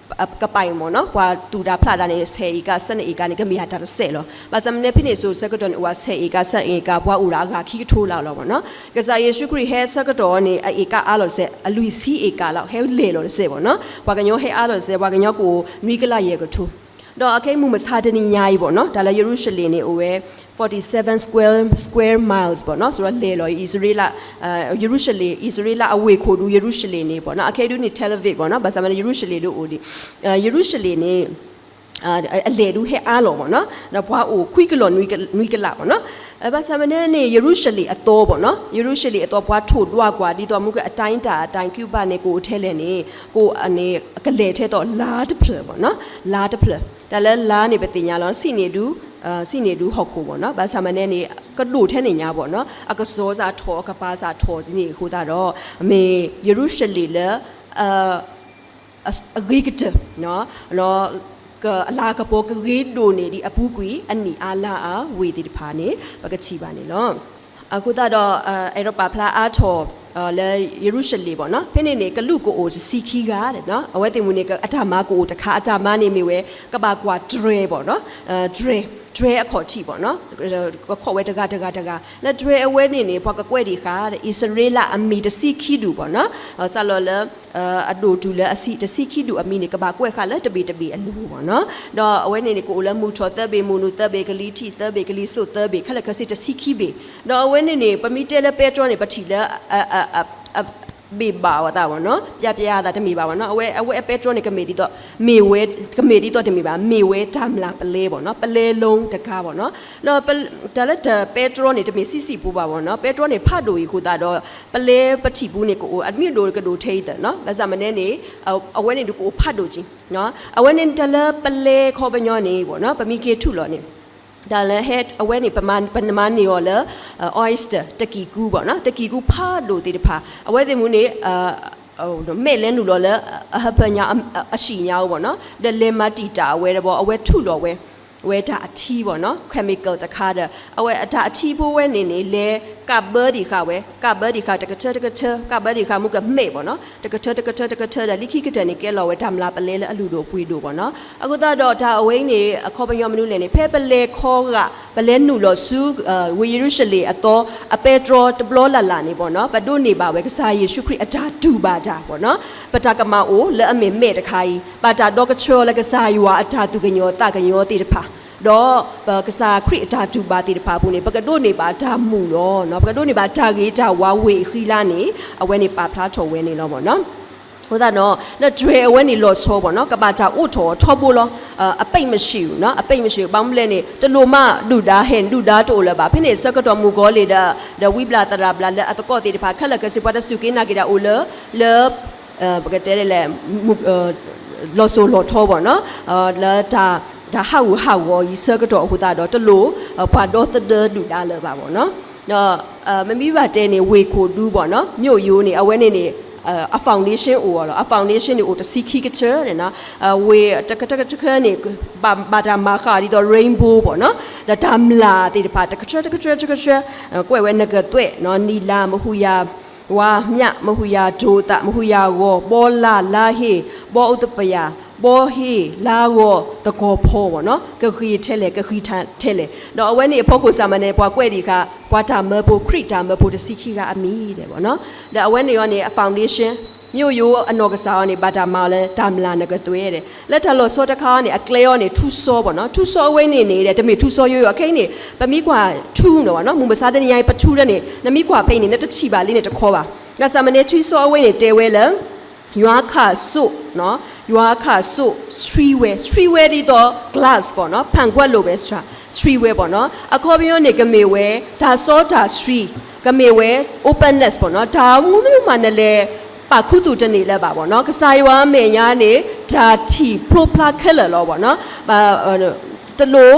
ကပၤအံၤမ့ၢ်နီၤ, ပှၤသူၣ်တၢ်ဖျးတၢ်န့ၣ် ဆယ်ဧက, ဆယ့်နှစ်ဧကန့ၣ် ကမ့ၢ်အတၢ်တစဲးလီၤ. ဘၣ်ဆၣ်မ့ၢ်န့ၣ် ဖဲန့ၣ်စိၤဆၢကတီၢ်န့ၣ် အိၣ်ဝဲ ဆယ်ဧက, ဆယ့်ဧက, ပှၤအိၣ်ဒၣ်အဂၤခံကထိလၢ်လီၤမ့ၢ်နီၤ. ကစၢ်ယ့ၣ်ၡူးခရံာ်ဟဲဆၢကတီၢ်န့ၣ် အဧကအါလီၤတစဲး, အလွံၢ်ဆံဧကလီၤ, ဟဲလဲၢ်လီၤတစဲးမ့ၢ်နီၤ. ပှၤကညီဟဲအါလီၤတစဲး, ပှၤကညီကအိၣ်နွံကလးယဲၢ်ကထိ ဒီးအခဲအံၤမုၢ်မဆါတနံၤညါအံၤဘၣ်နီၤ, တၢ်လၢယရူၤၡလ့ၣ်န့ၣ် အိၣ်ဝဲ forty-seven square, square miles ဘၣ်နီၤ, ဆိုတော့လဲၤလီၤ အံၣ်စရ့လး, ယရူၤၡလ့ၣ်, အံၣ်စရ့လးအဝ့ၢ်ခိၣ်ဒူ ယရူၤၡလ့ၣ်န့ၣ်ဘၣ်နီၤ, အခဲအံၤဒုးန့ၣ် Tel Aviv ဘၣ်နီၤ, ဘၣ်ဆၣ်မ့ၢ်န့ၣ် ယရူၤၡလ့ၣ်ဒုးအိၣ်ဒံး, ယရူၤၡလ့ၣ်န့ၣ် အလဲၤဒုးဟဲအါလီၤဘၣ်နီၤ, ဒီးပှၤအိၣ်ခွံကလီၢ်နွံကလးဘၣ်နီၤ. ဘၣ်ဆၣ်မ့ၢ်န့ၣ်န့ၣ် ယရူၤၡလ့ၣ်အသီဘၣ်နီၤ, ယရူၤၡလ့ၣ်အသီပှၤထိၣ်ဒွးကွၢ် ဒ်သိးမူကအတၢ်အံၤတၢ်အတၢ် cubic န့ၣ် ကအိၣ်ထဲလဲၣ်န့ၣ် ကအိၣ်န့ၣ် ကလဲၤထဲသိးလါတဖျၢၣ်ဘၣ်နီၤ, လါတဖျၢၣ်. တၢ်လၢလါန့ၣ် ပသ့ၣ်ညါလီၤ, ဆံးန့ၢ်ဒုး, ဆံးန့ၢ်ဒုးဟီၣ်ခိၣ်ဘၣ်နီၤ. ဘၣ်ဆၣ်မ့ၢ်န့ၣ်န့ၣ် ကဒိၣ်ထဲန့ၣ်ညါဘၣ်နီၤ, အကစီၤစ့ၢ်ထီၣ် အကပၤစ့ၢ်ထီၣ်န့ၣ်အဃိသတးဒီး မ့ၢ်ယရူၤၡလ့ၣ်လၢ အဂ့ၤကတၢၢ်, အလၤကပီၤကဂ့ၤဒိၣ်န့ၢ်ဒံးအပူၤကွံာ် အနံၣ်အါလါအါဝ့ၢ်သ့ၣ်တဖၣ်န့ၣ် ပကထံၣ်ဘၣ်န့ၣ်လီၤ. အဃိသတးဒီး အဲၣ်ဒိးပာ်ဖျါအါထီၣ် လၢယရူၤၡလ့ၣ်ဘၣ်နီၤ, ဖဲန့ၣ်န့ၣ် ကလူးကအိၣ်တဆံခံဂၤ, အဝဲသ့ၣ်မူန့ၣ် အတၢ်မၤကအိၣ်တခါ, အတၢ်မၤန့ၣ်မ့ၢ်ဝဲ ကဘၣ်ကွၢ်တြဲၤဘၣ်နီၤ, တြဲၤ ဒွဲအခီၣ်ထံးဘၣ်နီၤ, ကခီၣ်ဝဲတဂၤတဂၤတဂၤ လၢဒွဲအဝဲန့ၣ်န့ၣ် ပှၤကကွဲးဒံးဃာ် အံၣ်စရ့လးအမံၤတဆံခံဒူၣ်ဘၣ်နီၤ, စးလီၤလၢ အဒိၣ်တုၤလၢအဆံး တဆံခံဒူၣ်အမံၤန့ၣ် ကဘၣ်ကွဲးဃာ်လၢတဘ့ၣ်တဘ့ၣ်အလိၤဘၣ်နီၤ, ဒီးအဝဲန့ၣ်န့ၣ် ကအိၣ်လၢမုၢ်ထီၣ်သၢဘ့ၣ်, မုၢ်နုာ်သၢဘ့ၣ်, ကလံၤထံးသၢဘ့ၣ်, ကလံၤစိးသၢဘ့ၣ်, ခဲလၢာ်ခဲဆ့တဆံခံဘ့ၣ်, ဒီးအဝဲန့ၣ်န့ၣ် ပမ့ၢ်တဲလၢပဲတြီန့ၣ် ပထံၣ်လၢ အဘ့ၣ်ဘၣ်အသးဘၣ်နီၤ, ပျဲပျဲအသးတမ့ၢ်ဘၣ်ဘၣ်နီၤ, အဝဲ အဝဲအပဲတြီန့ၣ် ကမ့ၢ်ဒ်သိး မ့ၢ်ဝဲ ကမ့ၢ်ဒ်သိးတမ့ၢ်ဘၣ်, မ့ၢ်ဝဲတၢ်မျၢ်ပလဲဘၣ်နီၤ, ပလဲလိတခါဘၣ်နီၤ, ဒီး တၢ်လၢတၢ်ပဲတြီန့ၣ် တမ့ၢ်ဆံးဆံးပူၤဘၣ်ဘၣ်နီၤ, ပဲတြီန့ၣ် ဖးဒိၣ်အံၤအဃိသတးဒီး ပလဲပထံၣ်ပူၤန့ၣ် ကအိၣ်အမံၤဒိၣ်ကဒိၣ်ထဲအံၤသၢနီၤ, ဘၣ်ဆၣ်မနဲန့ၣ် အဝဲန့ၣ်ဒုးကအိၣ်ဖးဒိၣ်က့ၤ, အဝဲန့ၣ်တၢ်လၢပလဲခီပညီန့ၣ်ဘၣ်နီၤ, ပမ့ၢ်က့ၤထူၣ်လီၤန့ၣ် တၢ်လၢဟဲ အဝဲန့ၣ် ပမၤန့ၢ်အီၤလၢ oyster တကံၢ်ကူဘၣ်နီၤ, တကံၢ်ကူဖးဒိၣ်သ့ၣ်တဖၣ် အဝဲသ့ၣ်မူန့ၣ် မဲာ်လဲၤနုာ်လီၤလၢ အဟၢဖၢညါ အဟံၣ်ညါအအိၣ်ဘၣ်နီၤ, ဒီးလဲၤမၤတံာ်တာ်အဝဲတဘျီ အဝဲထူၣ်လီၤဝဲ ဝဲတၢ်အထံဘၣ်နီၤ, chemical တခါဒီး အဝဲအတၢ်အထံဖိဝဲန့ၣ်န့ၣ် လဲၤကးဘၢဒံးဃာ်ဝဲ, ကးဘၢဒံးဃာ်တကထၢတကထၢ, ကးဘၢဒံးဃာ်မူကမဲာ်ဘၣ်နီၤ, တကထၢတကထၢတကထၢဒီး လၢခံကတၢၢ်န့ၣ် ကဲလီၤဝဲတၢ်မျၢ်ပလဲလၢအလုၢ်ဒိၣ်အပှ့ၤဒိၣ်ဘၣ်နီၤ, အဃိသတးဒီးတၢ်အဝဲအံၤန့ၣ် အခီပညီမနုၤလဲၣ်န့ၣ် ဖဲပလဲခီဂာ် ပလဲနုာ်လီၤဆူ ဝ့ၢ်ယရူၤၡလ့ၣ်အသီ အပဲတြီတဘျီလၢ်လၢ်န့ၣ်ဘၣ်နီၤ, ပဒိးန့ၢ်ဘၣ်ဝဲကစၢ်ယ့ၣ်ၡူးခရံာ်အတၢ်တူၢ်ဘၣ်တၢ်ဘၣ်နီၤ, ပတၢ်ကမၣ်အိၣ်လၢအမ့ၢ်မဲာ်တခါအံၤ ဘၣ်တၢ်ဒီကဆှၢလၢကစၢ်ယွၤအတၢ်သူၣ်ကညီၤသးကညီၤသ့ၣ်တဖၣ်, ဒီးပကစၢ်ခရံာ်အတၢ်တူၢ်ဘၣ်သ့ၣ်တဖၣ်အပူၤန့ၣ် ပကဒိးန့ၢ်ဘၣ်တၢ်မုာ်လီၤနီၤ, ပကဒိးန့ၢ်ဘၣ်တၢ်ဂ့ၤတၢ်ဝါဝ့ၢ်အဃံလါန့ၣ် အဝဲန့ၣ်ပာ်ဖျါထီၣ်ဝဲန့ၣ်လီၤဘၣ်နီၤ. အဃိသတးဒီး လၢဒွဲအဝဲန့ၣ်လီၤဆီဘၣ်နီၤ, ကဘၣ်တၢ်အိးထီၣ်ထီဘိလီၤ, အပိတ်မရှိဘူးနီၤ, အပိတ်မရှိဘူး, ဘၣ်မနုၤလဲၣ်န့ၣ် တလိၣ်မးဒုၣ်ဒါဟဲၣ်ဒုၣ်ဒါတအိၣ်လၢၤဘၣ်, ဖဲန့ၣ်ဆၢကတီၢ်မုၢ်ကီၤလံၢ်ဒီး ဒီးဝံဘျၣ်သရၣ်ဘျၣ်လၢအသကိးသ့ၣ်တဖၣ် ခဲလၢာ်ခဲဆ့ ပှၤတစူၢ်က့ၤနာ်က့ၤတၢ်အိၣ်လၢ လၢ ပကတဲလဲၣ် လီၤစိၤလီၤထီဘၣ်နီၤ, လၢ တၢ်ဟးဂူာ်ဟးဂီၤအံၤဆၢကတီၢ်အဃိသတးဒီး တလိၣ်ပှၤဒီသဒၢဒုၣ်ဒါလၢၤဘၣ်ဘၣ်နီၤ. ဒီးမ့မ့ၢ်ဘၣ်တဲန့ၣ် ဝ့ၢ်ခိၣ်ဒူဘၣ်နီၤ, မြို့ရိုးန့ၣ် အဝဲန့ၣ်န့ၣ် အ foundation အိၣ်အီၤလီၤ, အ foundation န့ၣ် အိၣ်တဆံခံကထၢန့ၣ်နီၤ, ဝ့ၢ်တကထၢတကထၢန့ၣ် ဘၣ်တၢ်မၤဃာ်ဒ်သိး rainbow ဘၣ်နီၤ, ဒီးတၢ်မျၢ်သ့ၣ်တဖၣ် တကထၢတကထၢတကထၢ ကွဲးဝဲနကသွဲၣ်နီၤ, နံၤလါ မဟူယၤ ဝါမျး မဟူယၤဒိးသး မဟူယၤဂီၤ ဘီလါ လါဟ့ၣ် ဘီအူသပယၤ ဘီဟ့ၣ် လါဂီၤ သကီၤဖီဘၣ်နီၤ, ကဃံထဲလဲၣ် ကဃံထဲလဲၣ်, ဒီးအဝဲန့ၣ်အဖီခိၣ်စးမၤန့ၣ် ပှၤကွဲးဒံးဃာ် ပှၤတၢ်မၢဖိ ခရံာ်တၢ်မၢဖိတဆံခံဂၤအမံၤဒဲးဘၣ်နီၤ, ဒီးအဝဲန့ၣ်အီၤန့ၣ် အ foundation မြို့ရိုး အနီၢ်ကစၢ်အီၤန့ၣ် ဘၣ်တၢ်မၤအီၤလၢတၢ်မျၢ်နကသွဲၣ်ဒဲး, လၢတၢ်လီၤဆီတခါအီၤန့ၣ် အကျဲအီၤန့ၣ် ထူစီဘၣ်နီၤ, ထူစီအဝဲန့ၣ်န့ၣ် တမ့ၢ်ထူစီယိယိ အခဲအံၤန့ၣ် ပမ့ၢ်ကွၢ်ထူနီၤဘၣ်နီၤ, မုၢ်မဆါတနံၤအံၤ ပထူလၢန့ၣ် နမ့ၢ်ကွၢ်ဖဲအံၤန့ၣ် နတထံၣ်ဘၣ်လံန့ၣ်တခီဘၣ်, ဘၣ်ဆၣ်မ့ၢ်န့ၣ် ထူစီအဝဲန့ၣ် တဲဝဲလၢ ယွၤခးစိၣ်နီၤ, ယွၤခးစိၣ် ဆှံဝဲ, ဆှံဝဲဒ်သိး glass ဘၣ်နီၤ, ဖၣ်ကွၢ်လိာ်ဝဲ ဆှံဝဲဘၣ်နီၤ, အခီပညီန့ၣ် ကမ့ၢ်ဝဲ တၢ်စီတၢ်ဆှံ, ကမ့ၢ်ဝဲ openness ဘၣ်နီၤ, တၢ်မနုၤမးနလဲၤ ပာ်ခူသူၣ်တန့ၢ်လၢၤဘၣ်ဘၣ်နီၤ, ကစၢ်ယွၤအမဲာ်ညါန့ၣ် တၢ်ထံၣ်ဖျိဖျါခဲလၢာ်လီၤဘၣ်နီၤ, တလိၣ်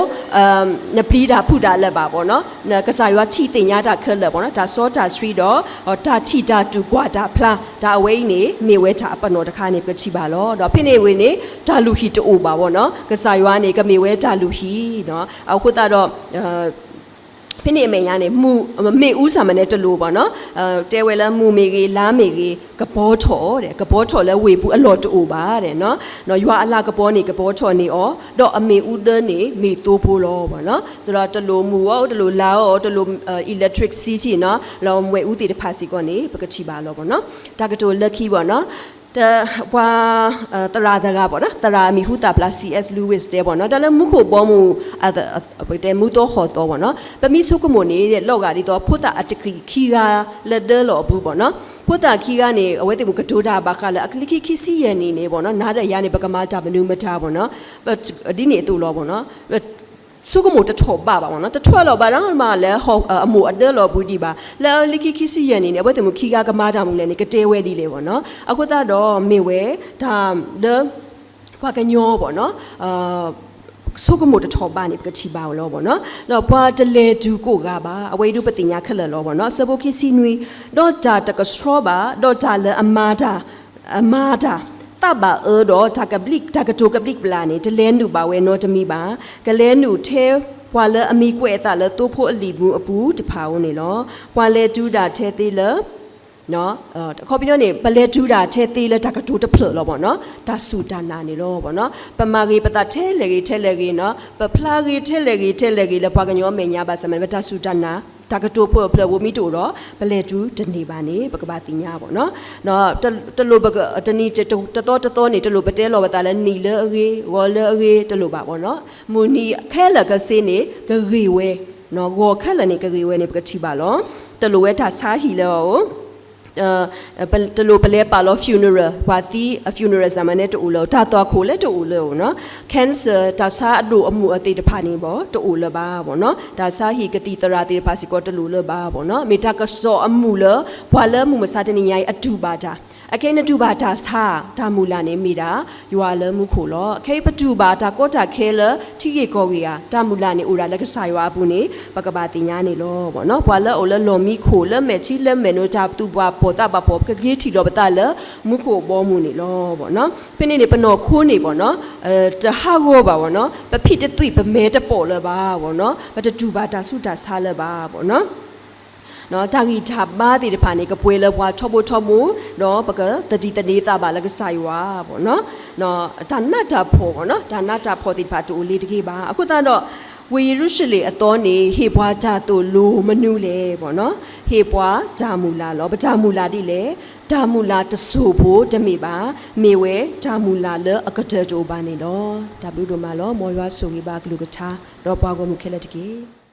နပျံၤတၢ်ဖုးတၢ်လၢၤဘၣ်ဘၣ်နီၤ, ကစၢ်ယွၤထံၣ်သ့ၣ်ညါတၢ်ခဲလၢာ်ဘၣ်နီၤ, တၢ်စီတၢ်ဆှံဒီး တၢ်ထံၣ်တၢ်တူၢ်ကွၢ်တၢ်ဖျါ တၢ်အဝဲအံၤန့ၣ် မ့ၢ်ဝဲတၢ်အပနီၣ်တခါန့ၣ် ပကထံၣ်ဘၣ်လီၤ. ဒီးဖဲန့ၣ်ဝံၤန့ၣ် တၢ်လုၢ်ဟံၣ်တအိၣ်ဘၣ်ဘၣ်နီၤ, ကစၢ်ယွၤန့ၣ် ကမ့ၢ်ဝဲတၢ်လုၢ်ဟံၣ်နီၤ, အဃိသတးဒီး ဖဲန့ၣ်အမဲာ်ညါန့ၣ် မ့ၣ်အူစ့ၢ်မၤန့ၣ်တလိၣ်ဘၣ်နီၤ, တဲဝဲလၢမုၢ်မ့ၢ်ဂ့ၤ လါမ့ၢ်ဂ့ၤ ကပီၤထီၣ်ဒီး ကပီၤထီၣ်လၢဝ့ၢ်ပူၤအလီၢ်တအိၣ်ဘၣ်, ယွၤအလၤကပီၤန့ၣ် ကပီၤထီၣ်န့ၢ်အီၤ, ဒီးအမ့ၣ်အူဒၢန့ၣ် မ့ၢ်သိဖိလီၤဘၣ်နီၤ, ဆိုတော့ တလိၣ်မုၢ်အီၣ် တလိၣ်လါအီၣ် တလိၣ် electricity နီၤ, လီၤမွဲၣ်အူသ့ၣ်တဖၣ်စ့ၢ်ကီးန့ၣ် ပကထံၣ်ဘၣ်လီၤဘၣ်နီၤ, တၢ်ကတိၤလၢခံဘၣ်နီၤ ပှၤသရၣ်တဂၤဘၣ်နီၤ, သရၣ်အမံၤဟူသၣ်ဖျါ C S Lewis တဲဘၣ်နီၤ, တၢ်လၢမူခိၣ်ဘီမုၢ် ပကတဲမူသီဟီၣ်သီဘၣ်နီၤ, ပမ့ၢ်ဆိကမိၣ်န့ၣ် လီၤဂာ်ဒ်သိး ဖိသၣ်အတကံၢ်ခံဂၤလၢဒၢလီၤအပူၤဘၣ်နီၤ, ဖိသၣ်ခံဂၤန့ၣ် အဝဲသ့ၣ်မ့ၢ်ကတိၤတၢ်ဘၣ်ဃးလၢအလံာ်ခံခံဆံယဲၢ်နံၣ်န့ၣ်ဘၣ်နီၤ, နၤဒီးယၤန့ၣ် ပကမၤတၢ်မနုၤမတၤဘၣ်နီၤ, ဆိကမိၣ်တထီၣ်ဘးဘၣ်ဘၣ်နီၤ, တထီၣ်လီၤဘၣ်နီၤမးလၢ အမိၢ်အဒၢလီၤအပူၤဒံးဘၣ်, လၢအလံာ်ခံခံဆံယဲၢ်နံၣ်န့ၣ် အဝဲသ့ၣ်မ့ၢ်ခံဂၤကမၤတၢ်မနုၤလဲၣ်န့ၣ် ကတဲဝဲဒ်လဲၣ်ဘၣ်နီၤ, အဃိသတးဒီးမ့ၢ်ဝဲတၢ်လၢ ပှၤကညီဘၣ်နီၤ ဆိကမိၣ်တထီၣ်ဘးန့ၣ် ပကထံၣ်ဘၣ်ဝဲလီၤဘၣ်နီၤ, ဒီးပှၤတလဲၤတုၤကိးဂၤဘၣ်, အဝဲအံၤဒုးပသ့ၣ်ညါခဲလၢာ်လီၤဘၣ်နီၤ, အဆၢဖိခံဆံနွံ, ဒီးတၢ်တကဆှီဘၣ်, ဒီးတၢ်လၢအမၤတၢ် အမၤတၢ် သးဘၣ်အၢဒီး တၢ်ကဘျံး တၢ်ကတိၤကဘျံးကဘျၣ်န့ၣ် တလဲၤနုာ်ဘၣ်ဝဲနီတမံၤဘၣ်, ကလဲၤနုာ်ထဲပှၤလၢအမံၤကွဲးအသးလၢသိဖိအလံာ်မူအပူၤတဖၣ်ဧိၤန့ၣ်လီၤ. ပှၤလဲၤတုၤဒၣ်ထဲသ့လၢ အခီပညီန့ၣ် ပလဲၤတုၤဒၣ်ထဲသ့လၢတၢ်ကတိၤတဖျၢၣ်လီၤဘၣ်နီၤ, တၢ်စူၢ်တၢ်နာ်န့ၣ်လီၤဘၣ်နီၤ. ပမၤဂ့ၤပသးထဲလဲၣ်ဂ့ၤထဲလဲၣ်ဂ့ၤနီၤ, ပဖျါဂ့ၤထဲလဲၣ်ဂ့ၤထဲလဲၣ်ဂ့ၤလၢပှၤကညီအမဲာ်ညါဘၣ်ဆၣ်မ့ၢ် ပတၢ်စူၢ်တၢ်နာ် တၢ်ကတိၤဖျၢၣ်ဖျၢၣ်ဖိမ့ၢ်တအိၣ်ဒီး ပလဲၤတုၤတန့ၢ်ဘၣ်န့ၣ် ပကဘၣ်သ့ၣ်ညါဘၣ်နီၤ. တလိၣ်ပက တနံၤတသီတသီန့ၣ် တလိၣ်ပတဲလီၤပသးလၢနံၣ်လၢအဂ့ၤ ဂီၤလၢအဂ့ၤ တလိၣ်ဘၣ်ဘၣ်နီၤ. မုၢ်နံၤခဲလၢာ်ခဲဆ့န့ၣ် ကဂ့ၤဝဲ, ဂီၤခဲလၢာ်န့ၣ် ကဂ့ၤဝဲန့ၣ် ပကထံၣ်ဘၣ်လီၤ. တလိၣ်ဝဲတၢ်ဆါဟံၣ်လၢအအိၣ် တလိၣ်ပလဲၤပာ်လီၤ funeral ပှၤသံအ funeral စၢ်မၤနဲတအိၣ်လၢ တၢ်သွၣ်ခိၣ်လၢတအိၣ်လၢအအိၣ်နီၤ, cancer တၢ်ဆါအဒိၣ်အမုၢ်အသ့ၣ်တဖၣ်န့ၣ်ဘၣ် တအိၣ်လၢၤဘၣ်ဘၣ်နီၤ. တၢ်ဆါဟံၣ်ကသံၣ်သရၣ်သ့ၣ်တဖၣ်စ့ၢ်ကီးတလိၣ်လၢၤဘၣ်ဘၣ်နီၤ. မ့ၢ်တၢ်ကစီၣ်အမုၢ်လၢ ပှၤလၢမုၢ်မဆါတနံၤညါအံၤအတူၢ်ဘၣ်တၢ်, အခဲအံၤနတူၢ်ဘၣ်တၢ်ဆါ တၢ်မုၢ်လၢ်န့ၣ်မ့ၢ်ဒၣ် ယွၤလၢမူခိၣ်လီၤ. အခဲအံၤပတူၢ်ဘၣ်တၢ်ကီတၢ်ခဲလၢထံဂ့ၢ်ကီၢ်ဂ့ၢ်ဧါ, တၢ်မုၢ်လၢ်န့ၣ်အိၣ်ဒၣ်လၢကစၢ်ယွၤအပူၤန့ၣ် ပကဘၣ်သ့ၣ်ညါန့ၣ်လီၤဘၣ်နီၤ. ပှၤလၢအအိၣ်လၢလီၢ်မံခိၣ် လၢမဲာ်ထံလၢမဲာ်နိ တၢ်သူၣ်ပှၢ်ပိာ်သးဘၣ်ပိာ် ပကက့ၤထံၣ်လိာ်ပသးလၢမူခိၣ်အဘီအမုၢ်န့ၣ်လီၤဘၣ်နီၤ. ဖဲန့ၣ်န့ၣ် ပနီၢ်ခိန့ၣ်ဘၣ်နီၤ တဟးဂီၤဘၣ်ဘၣ်နီၤ, ပဖံးတသွံၣ်ပမဲာ်တပိာ်လၢၤဘၣ်ဘၣ်နီၤ, ပတတူၢ်ဘၣ်တၢ်ဆူးတၢ်ဆါလၢၤဘၣ်ဘၣ်နီၤ. တၢ်ဂံၢ်တၢ်ဘါသ့ၣ်တဖၣ်န့ၣ် ကပှဲၤလၢပှၤထီဘိထီဘိ, ဒီးပကသဒံးသန့ၤသးဘၣ်လၢကစၢ်ယွၤဘၣ်နီၤ. တၢ်နးတၢ်ဖှီၣ်ဘၣ်နီၤ, တၢ်နးတၢ်ဖှီၣ်သ့ၣ်တဖၣ်တအိၣ်လၢၤတဂ့ၤဘၣ်. အဃိသတးဒီး ဝ့ၢ်ယရူၤၡလ့ၣ်အသီန့ၣ် ဟ့ၣ်ပှၤတၢ်သိၣ်လိမနုၤလဲၣ်ဘၣ်နီၤ, ဟ့ၣ်ပှၤတၢ်မုၢ်လၢ်လီၤ. ပတၢ်မုၢ်လၢ်ဒ်လဲၣ်, တၢ်မုၢ်လၢ်တစိၢ်ဖိတမ့ၢ်ဘၣ်, မ့ၢ်ဝဲတၢ်မုၢ်လၢ်လၢအကတၢၢ်တအိၣ်ဘၣ်န့ၣ်လီၤ. တၢ်ဘျုးဒိၣ်မးလီၤ. မ်ယွၤဆိၣ်ဂ့ၤဘၣ်အကလုၢ်ကထါ ဒီးပှၤဂီၢ်မုၢ်ခဲလၢာ်တက့ၢ်.